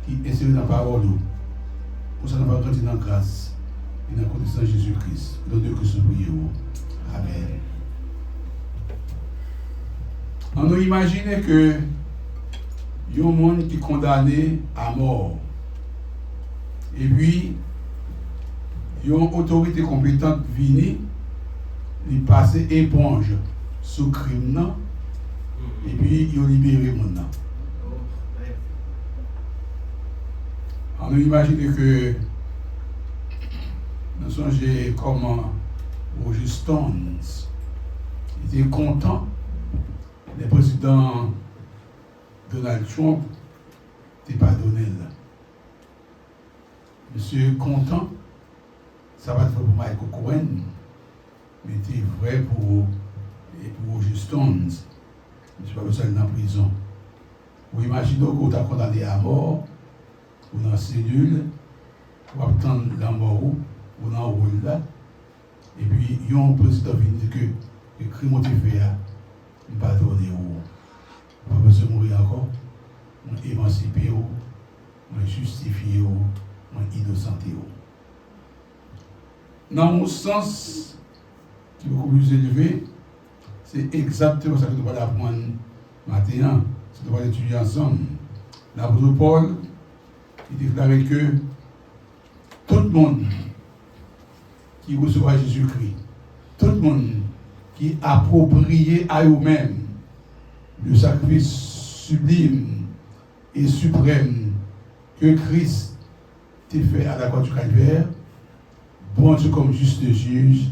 ki ensere nan pawòl ou. Konsa nou va grandi nan gras e nan konesans Jezi Kris. O non de Kris nou priye ou. Amèn. Ann nou imajine ke yon moun ki kondane a mò, epi yon otorite konpetan vini, li pase eponj sou krim nan, epi yo libere moun nan. Ann nou imajine ke nou sonje kòman Roger Stones, li te kontan lè prezidan Donald Trump te padone l. Misye kontan, sa pa t vre pou Michael Cohen, men te vre pou, e pou Roger Stones. Misye pa bezwen al nan prizon. Ou imajine w ke w ta kondane a mò, ou nan selil, w ap tann lanmò ou, ou nan wòl la, epi yon prezidan vin di ke, ke krim ou te fè a, m padone w. Ou pa bezwen mouri ankò. Mwen emansipe w, mwen jistifye w, mwen inosante w. Nan yon sans ki bokou pli elve, se egzakteman sa ke nou pral aprann maten an, sa nou pral etidye ansanm. Lapot Pòl, li deklare ke tout moun ki resevwa Jezikri, tout moun ki apwopriye a yo menm le sakrifis siblim e siprèm ke Kris te fè a la kwa di Kalvè, Bondye kòm jis jij,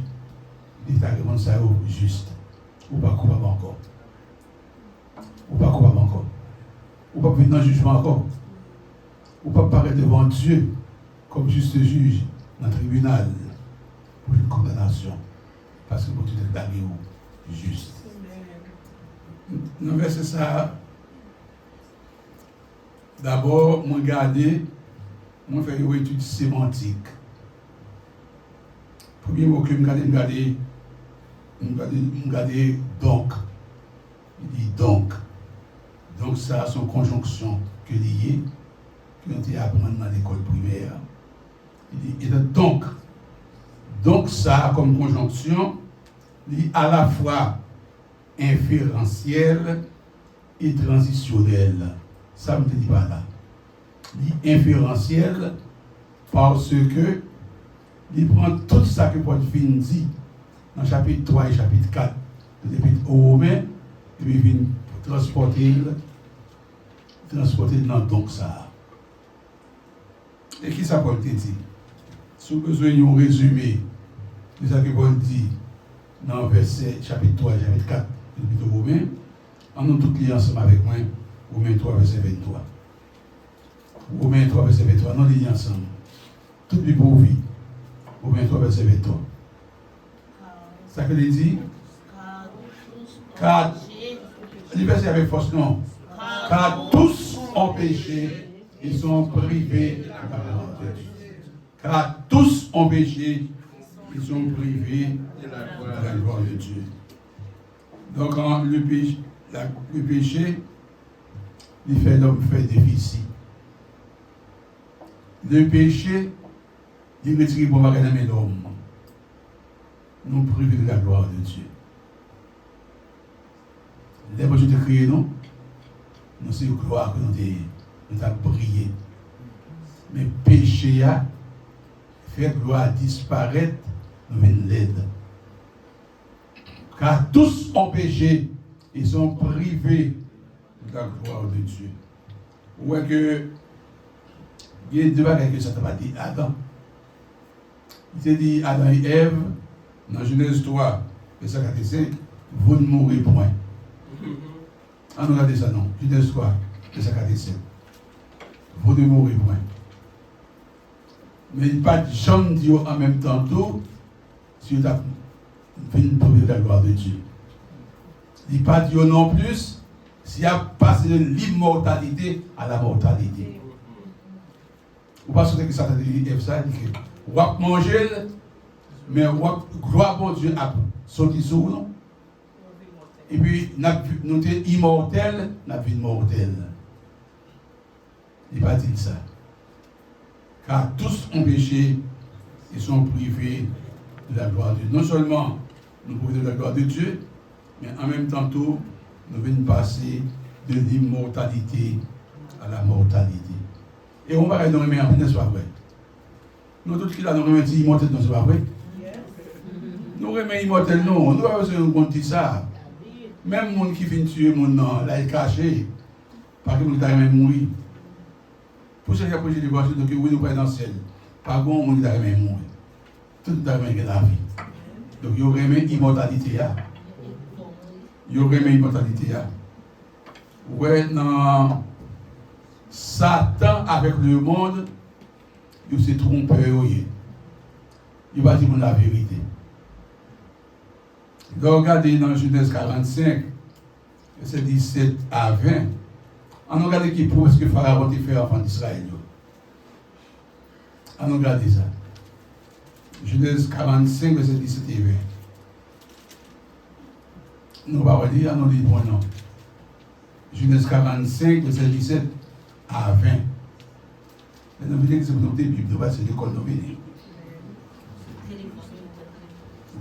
li ta reponn sa yo jis. Ou pa koupab ankò. Ou pa koupab ankò. Ou p ap vin nan jijman ankò. Ou p ap parèt devan Dye kòm jis jij nan tribinal pou jwenn kondanasyon, paske Bondye deklare w jis. Nan vèsè sa a, dabò, mwen gade, mwen fè yon etid semantik. Premye mo ke m gade, m gade, m gade, m gade donc. Li di donc. Donc sa a se yon konjonksyon ke li ye, ke nou te aprann nan lekòl primè. Li di, etan donc, donc sa a kòm konjonksyon, li alafwa enferansyèl e tranzisyonèl. Sa m te di pa la. Li enferansyèl paske li pran tout sa ke Pòl fin di nan chapit twa e chapit kat de Lepit o Women, epi vin transpòte l, transpòte l nan donc sa a. E kisa Pòl te di? Si w bezwen yon rezime de sa ke Pòl di nan vèsè chapit twa e chapit kat de Lepit o Women, ann nou tout li ansanm avèk mwen, Women twa, vèsè venntwa. Women twa, vèsè venntwa, ann nou li li ansanm. Tout li pou ou vi. Women twa, vèsè venntwa. Sa ke li di? Car, li vèsè avèk fòs non. Car tous ont péché et sont privés de la gloire de Dieu. Car tous ont péché et sont privés de la gloire de Dieu. Donk, an, le péché, la, le péché, li fè lòm fè defisi. Le péché, li retire bon bagay nan men lòm. Nou prive de la gloire de Dieu. Lè Bondye te kreye nou, nou se glwa ke nou te ye. Nou t ap briye. Men peche a fè glwa a disparèt, nou vin lèd. Car tous ont péché et sont privés de la gloire de Dieu. Ou wè ke gen de bagay ke Satan pa di Adan. Li te di Adan e Èv, nan Jenèz twa, vèsè kat e senk, vous ne mourrez point. Ann nou gade sa non, Jenèz twa, vèsè kat e senk. Vous ne mourrez point. Men li pa t janm di yo an menm tan tou, si yo t ap vin prive de la gloire de Dieu. Li pa di yo non plis si y ap pase de l'immortalité à la mortalité. Ou pa sonje ke Satan te di Èv sa, li di ke w ap manje l, men w ap, glwa Bondye ap soti sou ou non. Epi n ap, nou te imòtèl, n ap vin mòtèl. Li pa di l sa. Car tous ont péché et sont privés de la gloire de Dieu. Non sèlman nou prive de la gloire de Dieu, men an menm tan tou, nou vin pase de l'immortalité à la mortalité. E yon bagay nou renmen anpil, nèspa vre? Nou tout ki la, nou renmen di imòtèl nou, se pa vre? Nou renmen imòtèl nou, nou pa bezwen konn di sa. Menm moun ki vin tiye moun nan, l al kache, pa gen moun ki ta renmen mouri. Pou sèl ki ap preche devwasyonn, donk wi, nou pral nan syèl. Pa gen yon moun ki ta renmen mouri. Tout moun ta renmen gen lavi. Donk yo renmen imòtalite a. Yo renmen imòtalite a. Ou wè nan Satan avèk lemonn, yo se twonpè yo ye. Yo pa di moun laverite. Lè w gade nan Jenèz karannsenk, vèsè disèt a ven, ann nou gade ki pwomès ke Farawon te fè anfan Izrayèl yo. Ann nou gade sa. Jenèz karannsenk, vèsè disèt e ven. Nou pa wè li, ann nou li l pou nou. Jenèz karannsenk, vèsè disèt a ven. Lè nou vin legliz, se pou nou te Bib, nou pa se lekòl nou vini.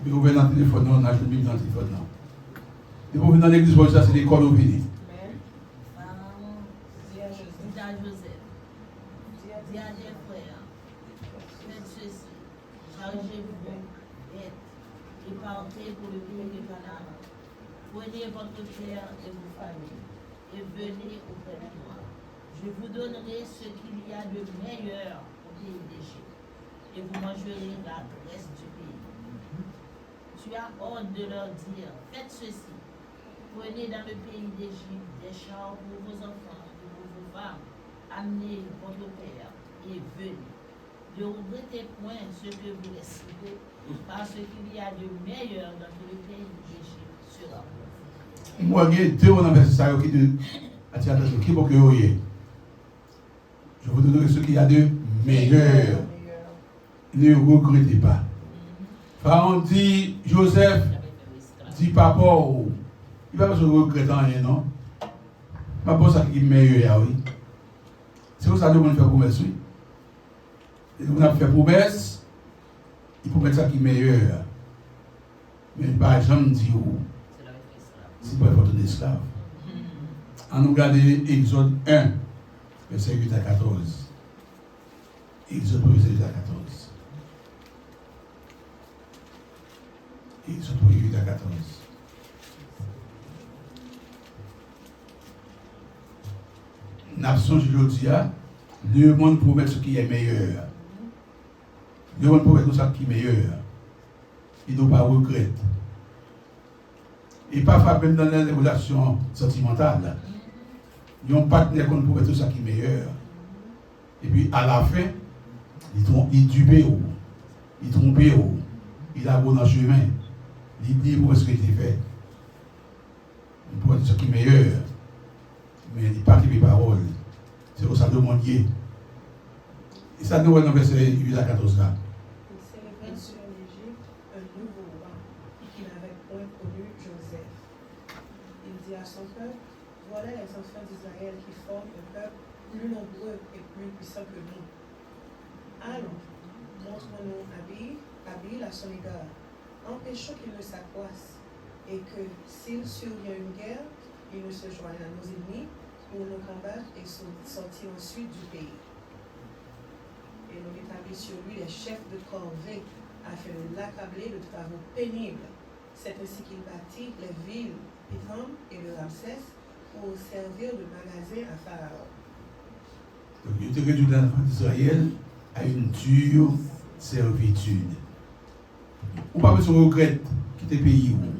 Ou ouvè nan telefòn nou, n a jwenn Bib nan telefòn nan. Depi w vin nan legliz, pa sa se lekòl ou vini. Pharaon dit à Joseph, dis à tes frères, faites ceci, chargez-vous d'êtres et partez pour le pays de Canaan. Prenez votre terre et vos familles et venez auprès de moi. Je vous donnerai ce qu'il y a de meilleur au pays d'Égypte, et vous mangerez la graisse du pays. Tu as ordre de leur dire, faites ceci, prenez dans le pays d'Égypte des chars pour vos enfants et pour vos femmes, amenez votre père et venez. Ne regrettez point ce que vous laisserez, parce qu'il y a de meilleur dans tout le pays d'Égypte sera pour vous. M wè gen de mo nan vèsè sa yo ki de, atire atansyon, ki bò ke yo ye? Je vous donnerai ce qu'il y a de meilleur. Ne regrettez pas. Farawon di Joseph, di papa w, li pa bezwen regrèt anyen non. M ap ba w sa ki meyè a wi. Se konsa lemonn fè pwomès wi. Lè moun ap fè pwomès, li pwomèt sa ki meyè a. Men li pa janm di w si l pral fè w tounen esklav. Ann nou gade Egzòd en, vèsè uit a katòz. Egzòd premye, vèsè uit a katòz. Egzòd premye, uit a katòz. N ap sonje jodi a, lemonn pwomèt ce qui est meilleur. Lemonn pwomèt nou sa ki meyè. E nou pa regrèt. E pafwa, menm nan, nan relasyon santimantal, yon patnè konn pwomèt ou sa ki meyè. Epi, alafen, li twon-, li dipe w, li twonpe w, li lage w nan chemen, li bliye pwomès ke li te fè. Li pwomèt sa ki meyè, men li pa kenbe pawòl. Se konsa lemonn ye. E sa nou wè nan vèsè uit a katòz la. Il s'éleva sur l'Égypte un nouveau roi qui n'avait point connu Joseph. Il dit à son peuple, voilà les enfants d'Israël qui forment un peuple plus nombreux et plus puissant que nous. Allons, montrons-nous habiles, habiles à son égard. Empêchons qu'il ne s'accroisse, et que, s'il survient une guerre, Il nous se joignent à nos ennemis pour nous combattre et sor- sortir ensuite du pays. Et nous rétablissent sur lui les chefs de corvée afin de l'accabler de travaux pénibles. C'est ainsi qu'il bâtit les villes Pithom et de Ramsès pour servir de magasin à Pharaon. Donk, yo te redwi lafwa Izrayèl a yon dure sèvitid. Ou pa bezwen regrèt kite peyi w.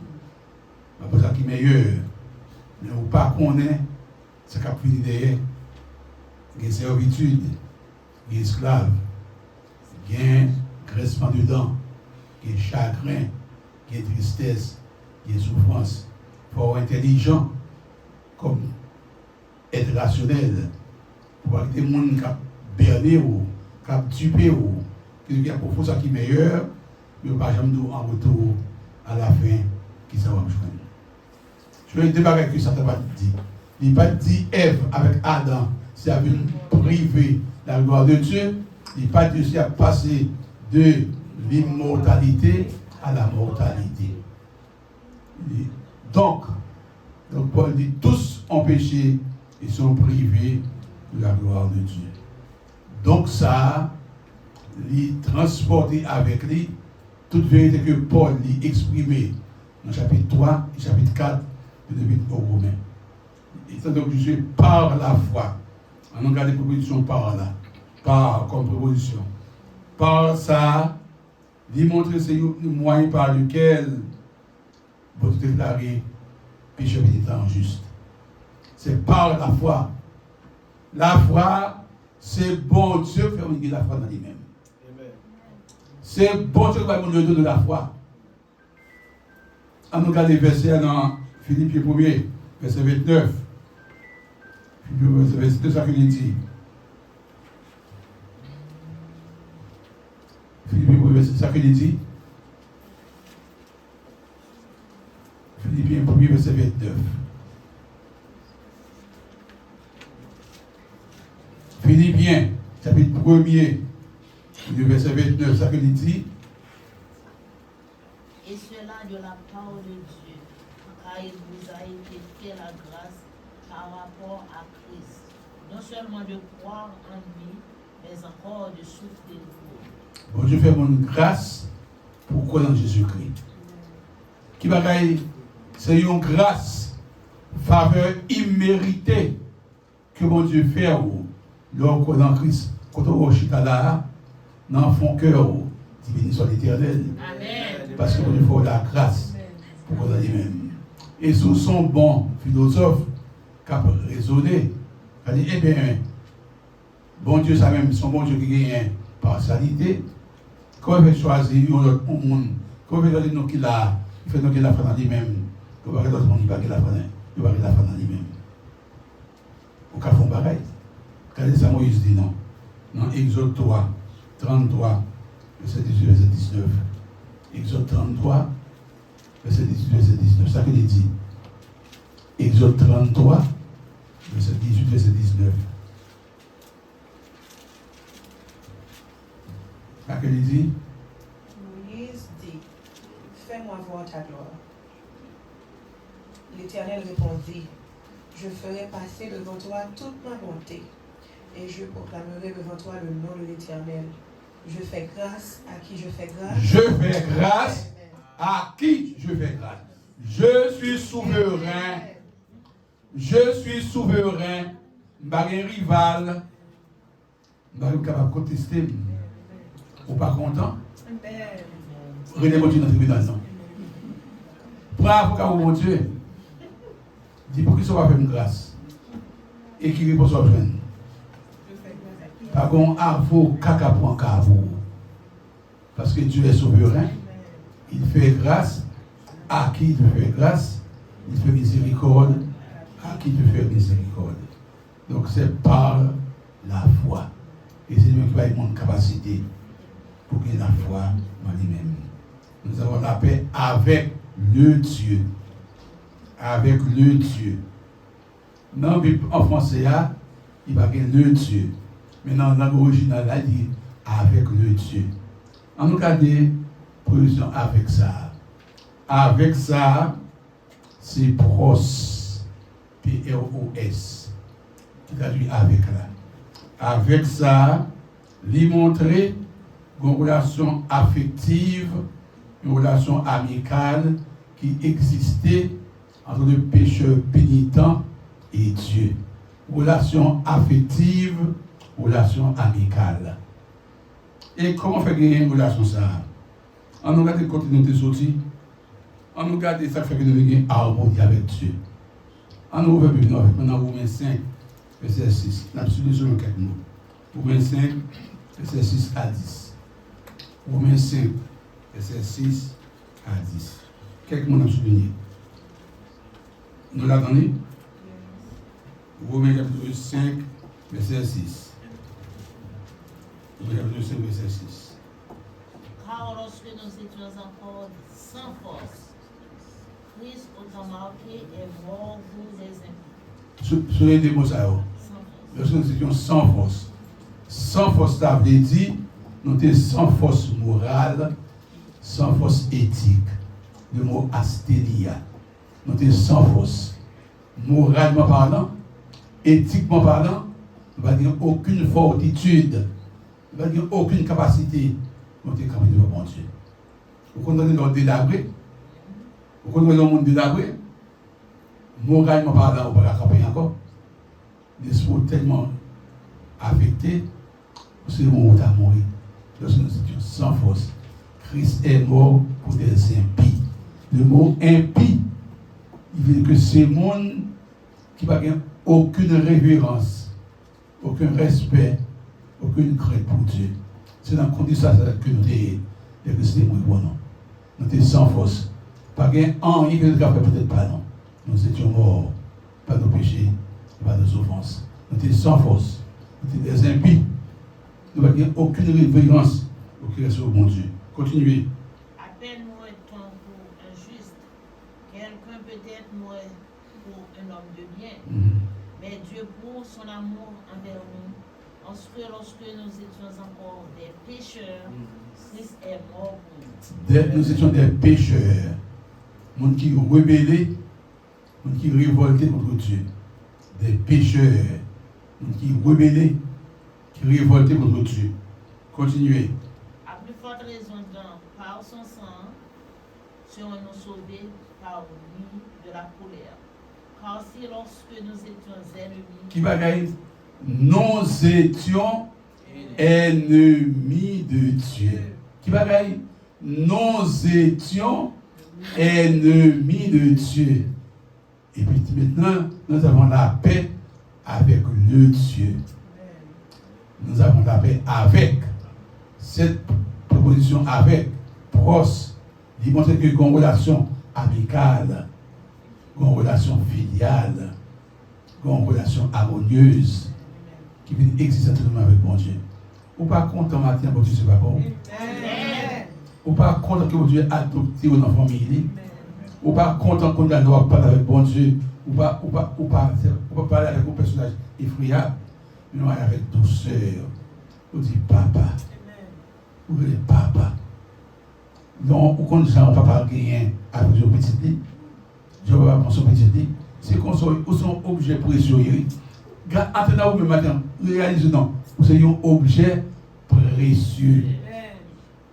Apre sa ki meyè, men ou pa konnen sa k ap vini dèyè. Gen sèvitid, gen esklav, gen grensman de dan, gen chagren, gen tristès, gen soufrans. Fò w entèlijan kòm èt rasyonèl. Pou pa kite moun k ap bène w, k ap dipe w, ki di w ki ap ofri w sa ki meyè, men yo pa janm di w an retou, alafen, kisa w ap jwenn. Jwenn de bagay ke Satan pa t di. Li pa t di Èv avèk Adan, si y ap vin prive la gloire de Dieu, li pa t di yo si y ap pase de l'immortalité à la mortalité. Li- Donk, donk Pòl di, tous ont péché et sont privés de la gloire de Dieu. Donk sa, li transpòte avèk li tout verite ke Pòl li eksprime nan chapit twa e chapit kat de Epit o Women. Et c'est donc Dieu par la foi. Ann nou gade prepozisyon par la. Par kòm prepozisyon. Par sa, li montre se yon mwayen pa lekel Bondye deklare pechè penitan jis. Se pa lafwa. Lafwa, se Bondye ki fè moun gen lafwa nan li menm. Se Bondye ki bay moun le don de la foi. Ann nou gade vèsè a nan Filipyen premye, vèsè vennèf. Filipyen premye, vèsè vennèf, sa ke li di. Filipyen premye, vèsè, sa ke li di. Filipyen premye, vèsè vennèf. Filipyen, chapit premye, vèsè vennèf, sa ke li di. Et cela de la part de Dieu, car il vous a été fait la grâce par rapport à Christ, non seulement de croire en lui, mais encore de souffrir pour lui. Bondye fè moun gras pou w kwè nan Jezikri. Ki bagay? Se yon gras, favè imerite ke Bondye fè w lè w kwè nan Kris. Kote w chita la a, nan fon kè w, di beni swa Letènèl. Amèn. Paske Bondye fè w lagras pou kwè nan li menm. E si w se yon bon filozòf k ap rezone, k ap di, ebyen, Bondye sa menm, se yon Bondye ki genyen pasyalite. Kòman l fè chwazi yon lòt moun? Kòman l fè chwazi nou ki la a? Li fè nou gen lafwa nan li menm. Yon pakèt lòt moun ki pa gen lafwa nan, yo pa gen lafwa nan li menm. Ou ka fè yon bagay. Gade sa Moyiz di nou. Nan Egzòd twa, tranntwa, vèsè dizuit, vèsè diznèf. Egzòd tranntwa, vèsè dizuit, vèsè diznèf. Sa ke li di? Egzòd tranntwa, vèsè dizuit, vèsè diznèf. Sa ke li di? Moïse dit, fais-moi voir ta gloire. L'Éternel répondit, je ferai passer devant toi toute ma bonté, et je proclamerai devant toi le nom de l'Éternel. Je fais grâce à qui je fais grâce. Je fais grâce à qui je fais grâce. Je suis souverain. Je suis souverain. M pa gen rival. M pa gen moun kapab konteste m. Ou pa kontan? Rele Bondye nan tribinal, non. Pran avoka pou Bondye. Di, poukisa w pa fè m gras? E ki repons w ap jwenn? Pa gen yon avoka k ap pran ka pou ou. Parce que Dieu est souverain. Il fait grâce à qui il veut faire grâce. Il fait miséricorde à qui il veut faire miséricorde. Donc, c'est par la foi. E se li menm ki bay moun kapasite pou gen lafwa nan li menm. Nous avons la paix avec le Dieu. Avec le Dieu. Nan Bib an franse a, li pa gen le Dieu. Men nan lang orijinal la, li di avec le Dieu. Ann nou gade prepozisyon avec sa a. Avec sa a, se pros. O S, ki tradui avèk la. Avèk sa a, li montre yon relasyon afektiv, yon relasyon amikal ki egziste entre le pécheur pénitent et Dieu. Relasyon afektiv, relasyon amikal. E kòman fè genyen relasyon sa a? Ann nou gade kote nou te soti. Ann nou gade sa k fè ke nou vin gen amoni avèk Dye. Ann nou ouvè Bib nou avèk mwen nan Women senk, vèsè sis. N ap souliye sèlman kèk mo. Women senk, vèsè sis a dis. Women senk, vèsè sis a dis. Kèk mo n ap souliye. Nou la, tande? Women chapit senk, vèsè sis. Women chapit senk, vèsè sis. Car lorsque nous étions encore sans force, Christ, autant marqué, est mort pour les impies. Sou, sou de mo sa yo. Sans force. Lòske nou te yon san fòs. San fòs, sa vle di, nou te san fòs moral, san fòs etik. Le mo asthenia. Nou te san fòs. Moralman palan, etikman palan, nou pa t gen okenn fòtitid, nou pa t gen okenn kapasite pou nou te kanpe devan Bondye. Ou konn tande lè w delabre? Ou konn wè lè yon moun delabre? Moralman palan, ou pa ka kanpe ankò. Lespri w tèlman afekte, se yon moman ou ta mouri. Lorsque nous étions sans force, Christ est mort pour des impies. Le mot impie, li vle di ke se moun ki pa gen okenn reverans, okenn respè, okenn krent pou Dye. Se nan kondisyon sa ke nou te ye, lè Kris te mouri pou nou. Nou te san fòs. Pa gen anyen ke nou te ka fè poutèt pa nou. Nous étions morts par nos péchés et par nos offenses. Nou te san fòs. Nou te des impies. Nou pa t gen okenn reverans, okenn respè pou Bondye. Kontinye. À peine mourrait-on pour un juste, quelqu'un peut-être mourrait pour un homme de bien. Mhm. Mais Dieu prouve son amour envers nous, en ce que lorsque nous étions encore des pécheurs, Christ est mort pour nous. Des, nous étions des pécheurs. Moun ki rebele, moun ki revòlte kont Dye. Des pécheurs. Moun ki rebele, ki revòlte kont Dye. Kontinye. À plus forte raison, dans, par son sang, serons-nous sauvés par lui de la colère. Car si lorsque nous étions ennemis. Ki bagay? Nous étions ennemis de Dieu. Ki bagay? Nous étions ennemis de Dieu. Et puis maintenant, nous avons la paix avec le Dieu. Nous avons la paix avec. Cette préposition avec, pros, li montre ke gen yon relasyon amikal, gen yon relasyon filyal, gen yon relasyon amonyez ki vin egziste ant nou avèk Bondye. Ou pa kontan maten an, Bondye se papa w? Amèn. Ou pa kontan ke Bondye adopte w nan fanmiy li? Amèn. Ou pa kontan kounye a lè w ap pale avèk Bondye, ou pa, ou pa, ou pa, ou pa pale avèk yon pèsonaj efreyab, men w pale avèk dousè. Ou di, "Papa." Amèn. Ou rele papa. Non, ou konn jan yon papa genyen avèk yon pitit li? Jan yon papa pran swen pitit li? Se konsa, ou se yon objè presye w ye, wi. Ga-, antre nan ou menm maten, reyalize non, ou se yon objè presye.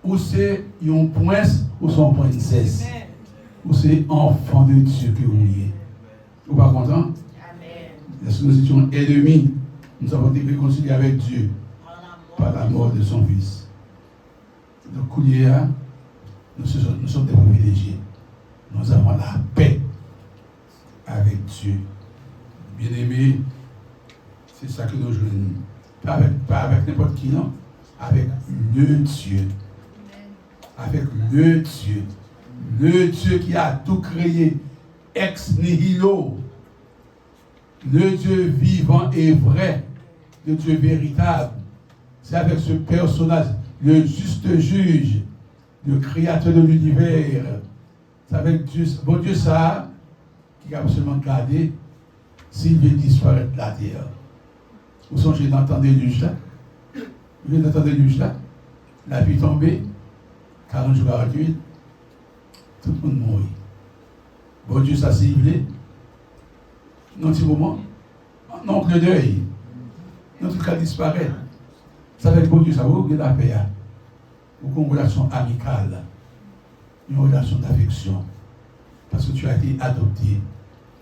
Ou se yon prens, ou se yon prensès. Ou se enfant de Dieu ke ou ye. Ou pa kontan? Amèn. Lorsque nous étions ennemis, nous avons été réconciliés avec Dieu par la mort de son Fils. Donk, kounye a, nous sommes, nous sommes des privilégiés. Nous avons la paix avec Dieu. Bien-aimé, se sa ke nou jwenn. Pa avèk, pa avèk nenpòt ki, non. Avec le Dieu. Avec le Dieu. Le Dieu qui a tout créé ex nihilo. Le Dieu vivant et vrai, le Dieu véritable. C'est avec ce personnage, le juste juge, le créateur de l'univers. C'est avec Dieu, Bondye sa a, ki ka sèlman gade si l vle disparèt latè. Ou sonje nan tan delij la? Ou sonje nan tan delij la? Lapli tonbe, karant jou, karant nuit, tout moun mouri. Bondye sa, si l vle, nan yon ti moman, nan yon klen dèy, nou tout ka disparèt. Sa fè ke Bondye sa, ou gen lapè a. Ou gen yon relasyon amikal, yon relasyon d'afection, paske tu as été adopté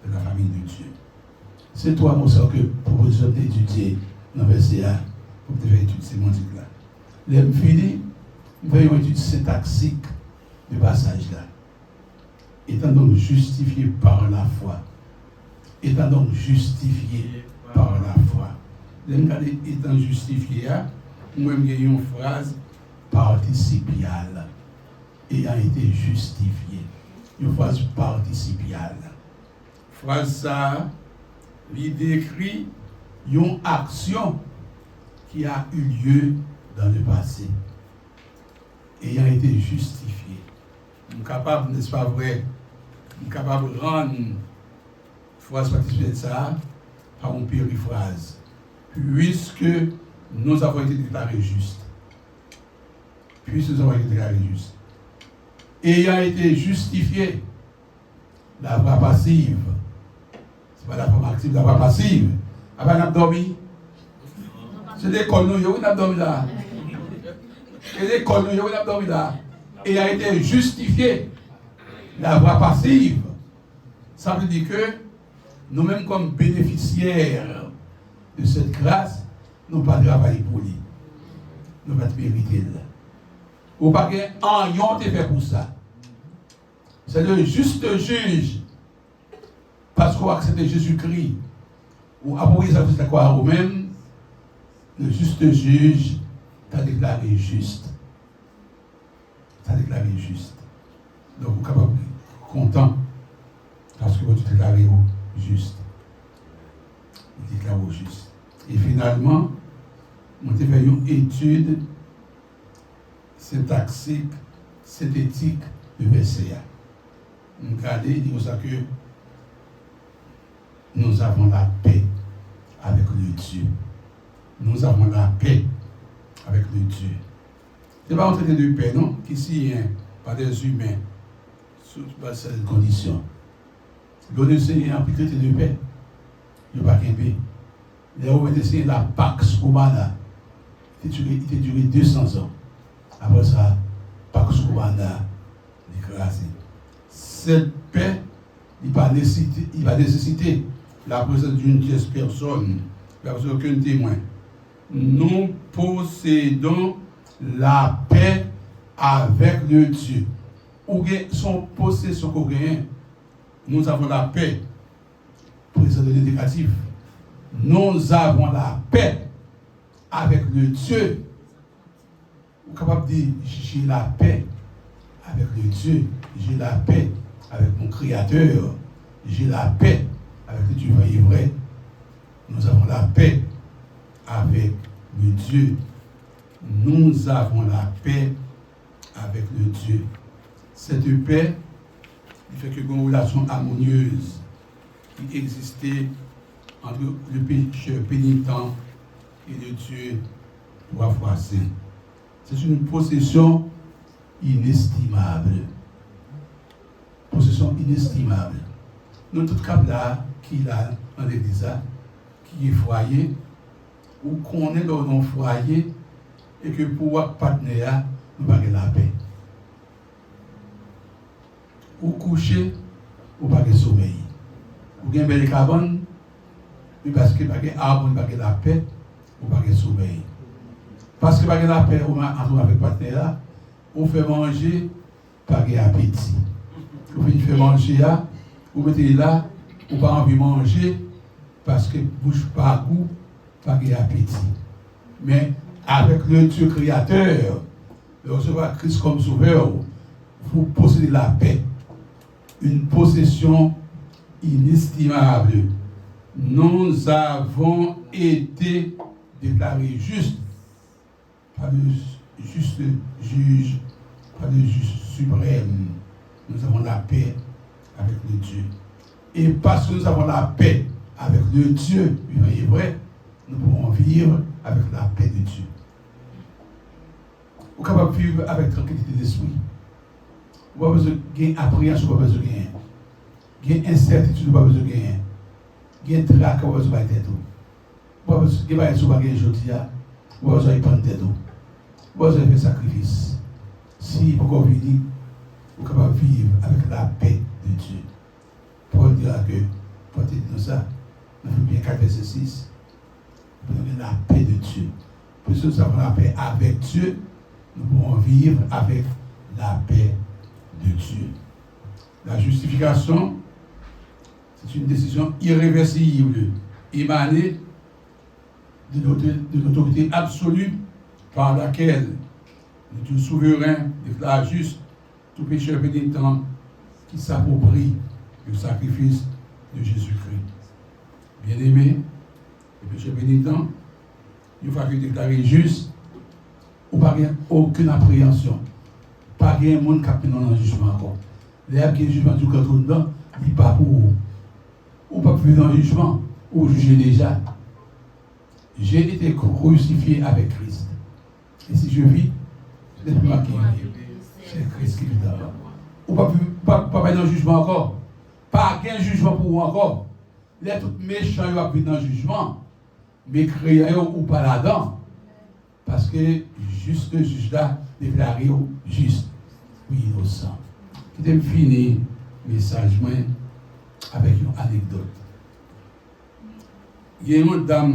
dans la famille de Dieu. Se twa mo sa yo ke pwofesè te etidye nan vèsè a, pou m te fè etid semantik la. Lè m fini, m fè yon etid sentaksik de pasaj la. Étant donc justifiés par la foi. Étant donc justifiés par la foi. Lè m gade étant justifiés a, m wè m gen yon fraz partisipial. Ayant été justifiés. Yon fraz partisipial. Fraz sa a, li dekri yon aksyon qui a eu lieu dans le passé. Ayant été justifiés. M kapab, n'est-ce pas vrai? M kapab rann fraz partisipial sa a pa yon perifraz. Puisque nous avons été déclarés justes. Puisque nous avons été déclarés justes. Ayant été justifiés. La voix passive. Se pa la fòm aktiv, la voix passive. Apa n ap dòmi? Se lekòl nou ye, wi, n ap dòmi la. Se lekòl nou ye, wi, n ap dòmi la. Ayant été justifiés. La voix passive. Sa vle di ke nou menm kòm benefisyè de cette grâce, nou pa travay pou li. Nou pa t merite l. Ou pa gen anyen w te fè pou sa. C'est le juste juge. Paske w aksepte Jezikri, ou apwopriye sakrifis lakwa a ou menm, le juste juge ta deklare jis. Ta deklare jis. Donk, ou kapab kontan paske Bondye deklare w jis. Li deklare w jis. E finalman, mwen te fè yon etid sentaksik, sentetik de vèsè a. M gade, li di konsa ke nous avons la paix avec le Dieu. Nous avons la paix avec le Dieu. Se pa yon trete de pè, non, ki siyen pa dè imen sou baz sèten kondisyon. Lè w li Senyè an, pi trete de pè, yo pa kenbe. Lè yo mete siyen la Pax Romana, li te dire, li te dire de san zan. Apre sa, Pax Romana, li kraze. Sèt pè, li pa nesesite, li pa nesesite la présence d'une tierce personne, la présence d'aucun témoin. Nous possédons la paix avec le Dieu. Ou gen, se yon posesyon ke w genyen. Nous avons la paix. Présent de l'indicatif. Nous avons la paix avec le Dieu. Ou kapab di, j'ai la paix avec le Dieu. J'ai la paix avec mon Créateur. J'ai la paix avec le Dieu vivant et vrai. Nous avons la paix avec le Dieu. Nous avons la paix avec le Dieu. Cette paix, li fè ke gen yon relasyon amonyez ki egziste entre le pécheur pénitent et le Dieu trois fois saint. C'est une possession inestimable. Possession inestimable. Nou tout k ap la, ki la nan legliz la, ki gen fwaye, ou konnen lè w nan yon fwaye, e ke pou w ak patnè a, nou pa gen lapè. Ou kouche, ou pa gen somèy. Ou gen bèl kabann, men paske pa gen amoni, pa gen lapè, ou pa gen somèy. Paske pa gen lapè, ou antre avèk patnè a, ou fè manje, pa gen apeti. Ou fin fè manje a, ou mete l la, ou pa anvi manje, paske bouch pa gou, pa gen apeti. Men avèk le Dieu créateur, lè w resevwa Kris kòm sovè w, vous possédez la paix, une possession inestimable. Nous avons été déclarés justes par le juste juge, par le juge suprême. Nous avons la paix avec le Dieu. Et parce que nous avons la paix avec le Dieu vivant et vrai, nous pouvons vivre avec la paix de Dieu. Ou kapab viv avèk trankilite despri. Ou pa bezwen gen apreyansyon, ou pa bezwen genyen. Gen ensètitid, ou pa bezwen genyen. Gen trak ou pa bezwen bay tèt ou. Ou pa bezwen gen bagay si w pa gen jodi a. Ou pa bezwen epann tèt ou. Ou pa bezwen fè sakrifis. Si li poko vini, ou kapab viv avèk lapè de Dye. Pòl di la ke, Pòl te di nou sa, nan Filipyen kat vèsè sis, pou nou gen lapè de Dye. Puisque nous avons la paix avec Dieu, nous pouvons vivre avec la paix de Dieu. La justification, c'est une décision irréversible émanée de l'auto- de l'autorité absolue par laquelle le Dieu souverain déclare juste tout pécheur pénitent qui s'approprie du sacrifice de Jésus-Christ. Bien-aimé, le pécheur pénitent, une fois que deklare jis, ou pa gen okenn apreyansyon. Pa gen moun k ap mennen w nan jijman ankò. Lè y ap gen jijman di w k antre anndan, li pa pou ou. Ou p ap viv nan jijman, ou jije deja. J'ai été crucifié avec Christ. Et si je vis, ce n'est plus moi qui vis, c'est Christ qui vit en moi. Ou p ap viv, ou p ap, ou p ap al nan jijman ankò. Pa gen jijman pou ou ankò. Lè tout mechan yo ap vin nan jijman, men kreyan yo, ou pa ladan. Paske jis le jij la deklare w jis, ou inosan. Kite m fini mesaj mwen avèk yon anekdòt. Gen yon dam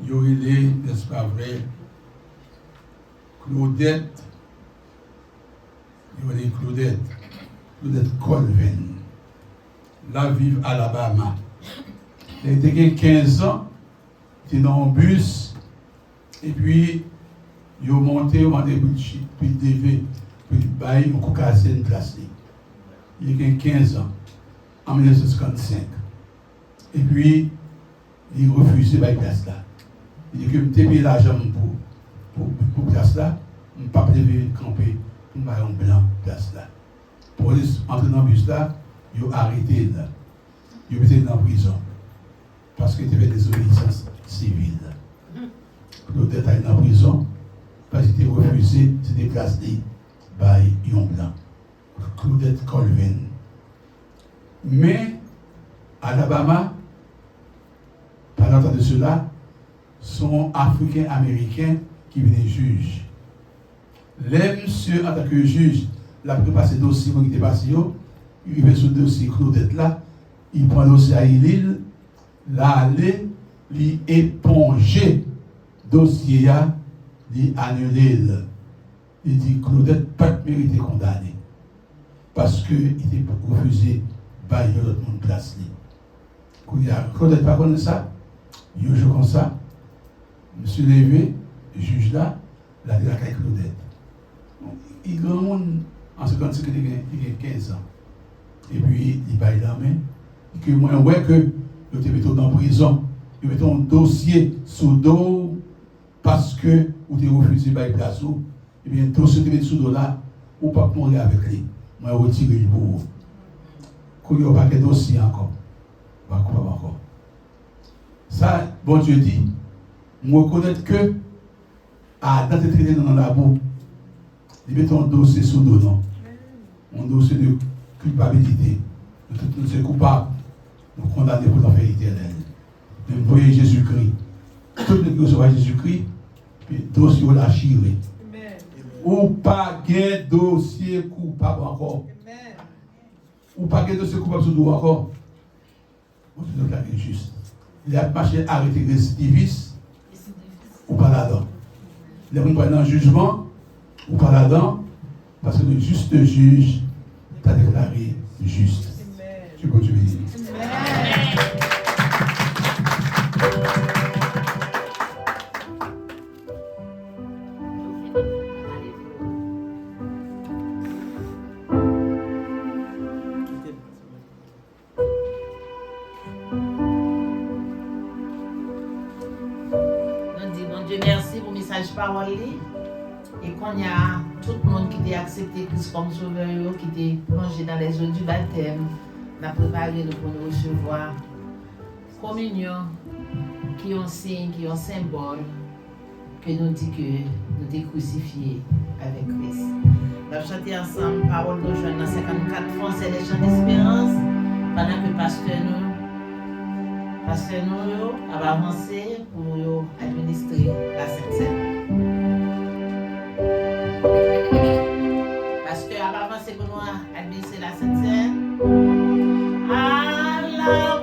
yo rele, nèspa vre, Claudette, yo rele Claudette, Claudette Colvin. L ap viv Alabama. Lè li te gen kenz an, li te nan yon bis, epi yo monte, yo mande pou l chi- pou l leve, pou l bay yon kou kazenn plas li. Li gen kenz an, an mil nèf san senkannsenk. Epi, li refize bay plas la. Li di ke m te peye lajan m pou, pou, pou plas la, m p ap leve kanpe pou m bay yon blan plas la. Polis antre nan bis la, yo arete l. Yo mete l nan prizon. Paske li te fè dezobeyisans sivil. Claudette al nan prizon, paske li te refize sede plas li bay yon blan. Claudette Colvin. Men, Alabama, pa lontan de sela, se yon Afriken Ameriken ki vini jij. Lè misye, antanke jij, l ap repase dosye moun ki te pase yo, li rive sou dosye Claudette la, li pran dosye a, li li l, l ale, li eponje dosye a, li anile l. Li di Claudette pa t merite kondane, paske li te refize bay yon lòt moun plas li. Kounye a, Claudette pa konnen sa. Yon jou konsa, misye leve, jij la, l ale lakay Claudette. Li granmoun, an senkannsenk, li gen, li gen kenz an. Epi, li bay lanmen. Li di ke mwen wè ke yo te mete w nan prizon. Yo mete yon dosye sou do w paske ou te refize bay plas ou. Ebyen, dosye w te mete sou do w la, ou p ap mouri avèk li. Mwen retire l pou ou. Kounye a, ou pa gen dosye ankò. Ou pa koupab ankò. Sa Bondye di, m rekonèt ke Adan te trennen nou nan labou. Li mete yon dosye sou do nou. Yon dosye de kilpabilite. Nou tout nou se koupab. Nou kondane pou lanfè etènèl. Men m voye Jezikri. Tout moun ki resevwa Jezikri, dosye w la chire. Ou pa gen dosye koupab ankò. Ou pa gen dosye koupab sou do w ankò. Bondye deklare jis. Lè y ap mache arete residivis, ou pa ladan. Lè moun pral nan jijman, ou pa ladan, paske le juste juge ta deklare jis. Ke Bondye beni nou. Nou di Bondye mèsi pou mesaj pawòl li. E kounye a, tout moun ki te aksepte Kris kòm sovè yo, ki te plonje dans les eaux du baptême, n ap prepare nou pou nou resevwa kominyon, ki yon siy, ki yon senbòl ke nou di ke nou te krisifye avèk Kris. N ap chante ansanm pawòl nou jwenn nan senkannkat Français, Les Chants d'Espérance, pandan ke pastè nou, Pastè nou yo ap avanse pou yo administre Lasent Sèn. Pastè ap avanse pou nou administre Lasent Sèn. Ala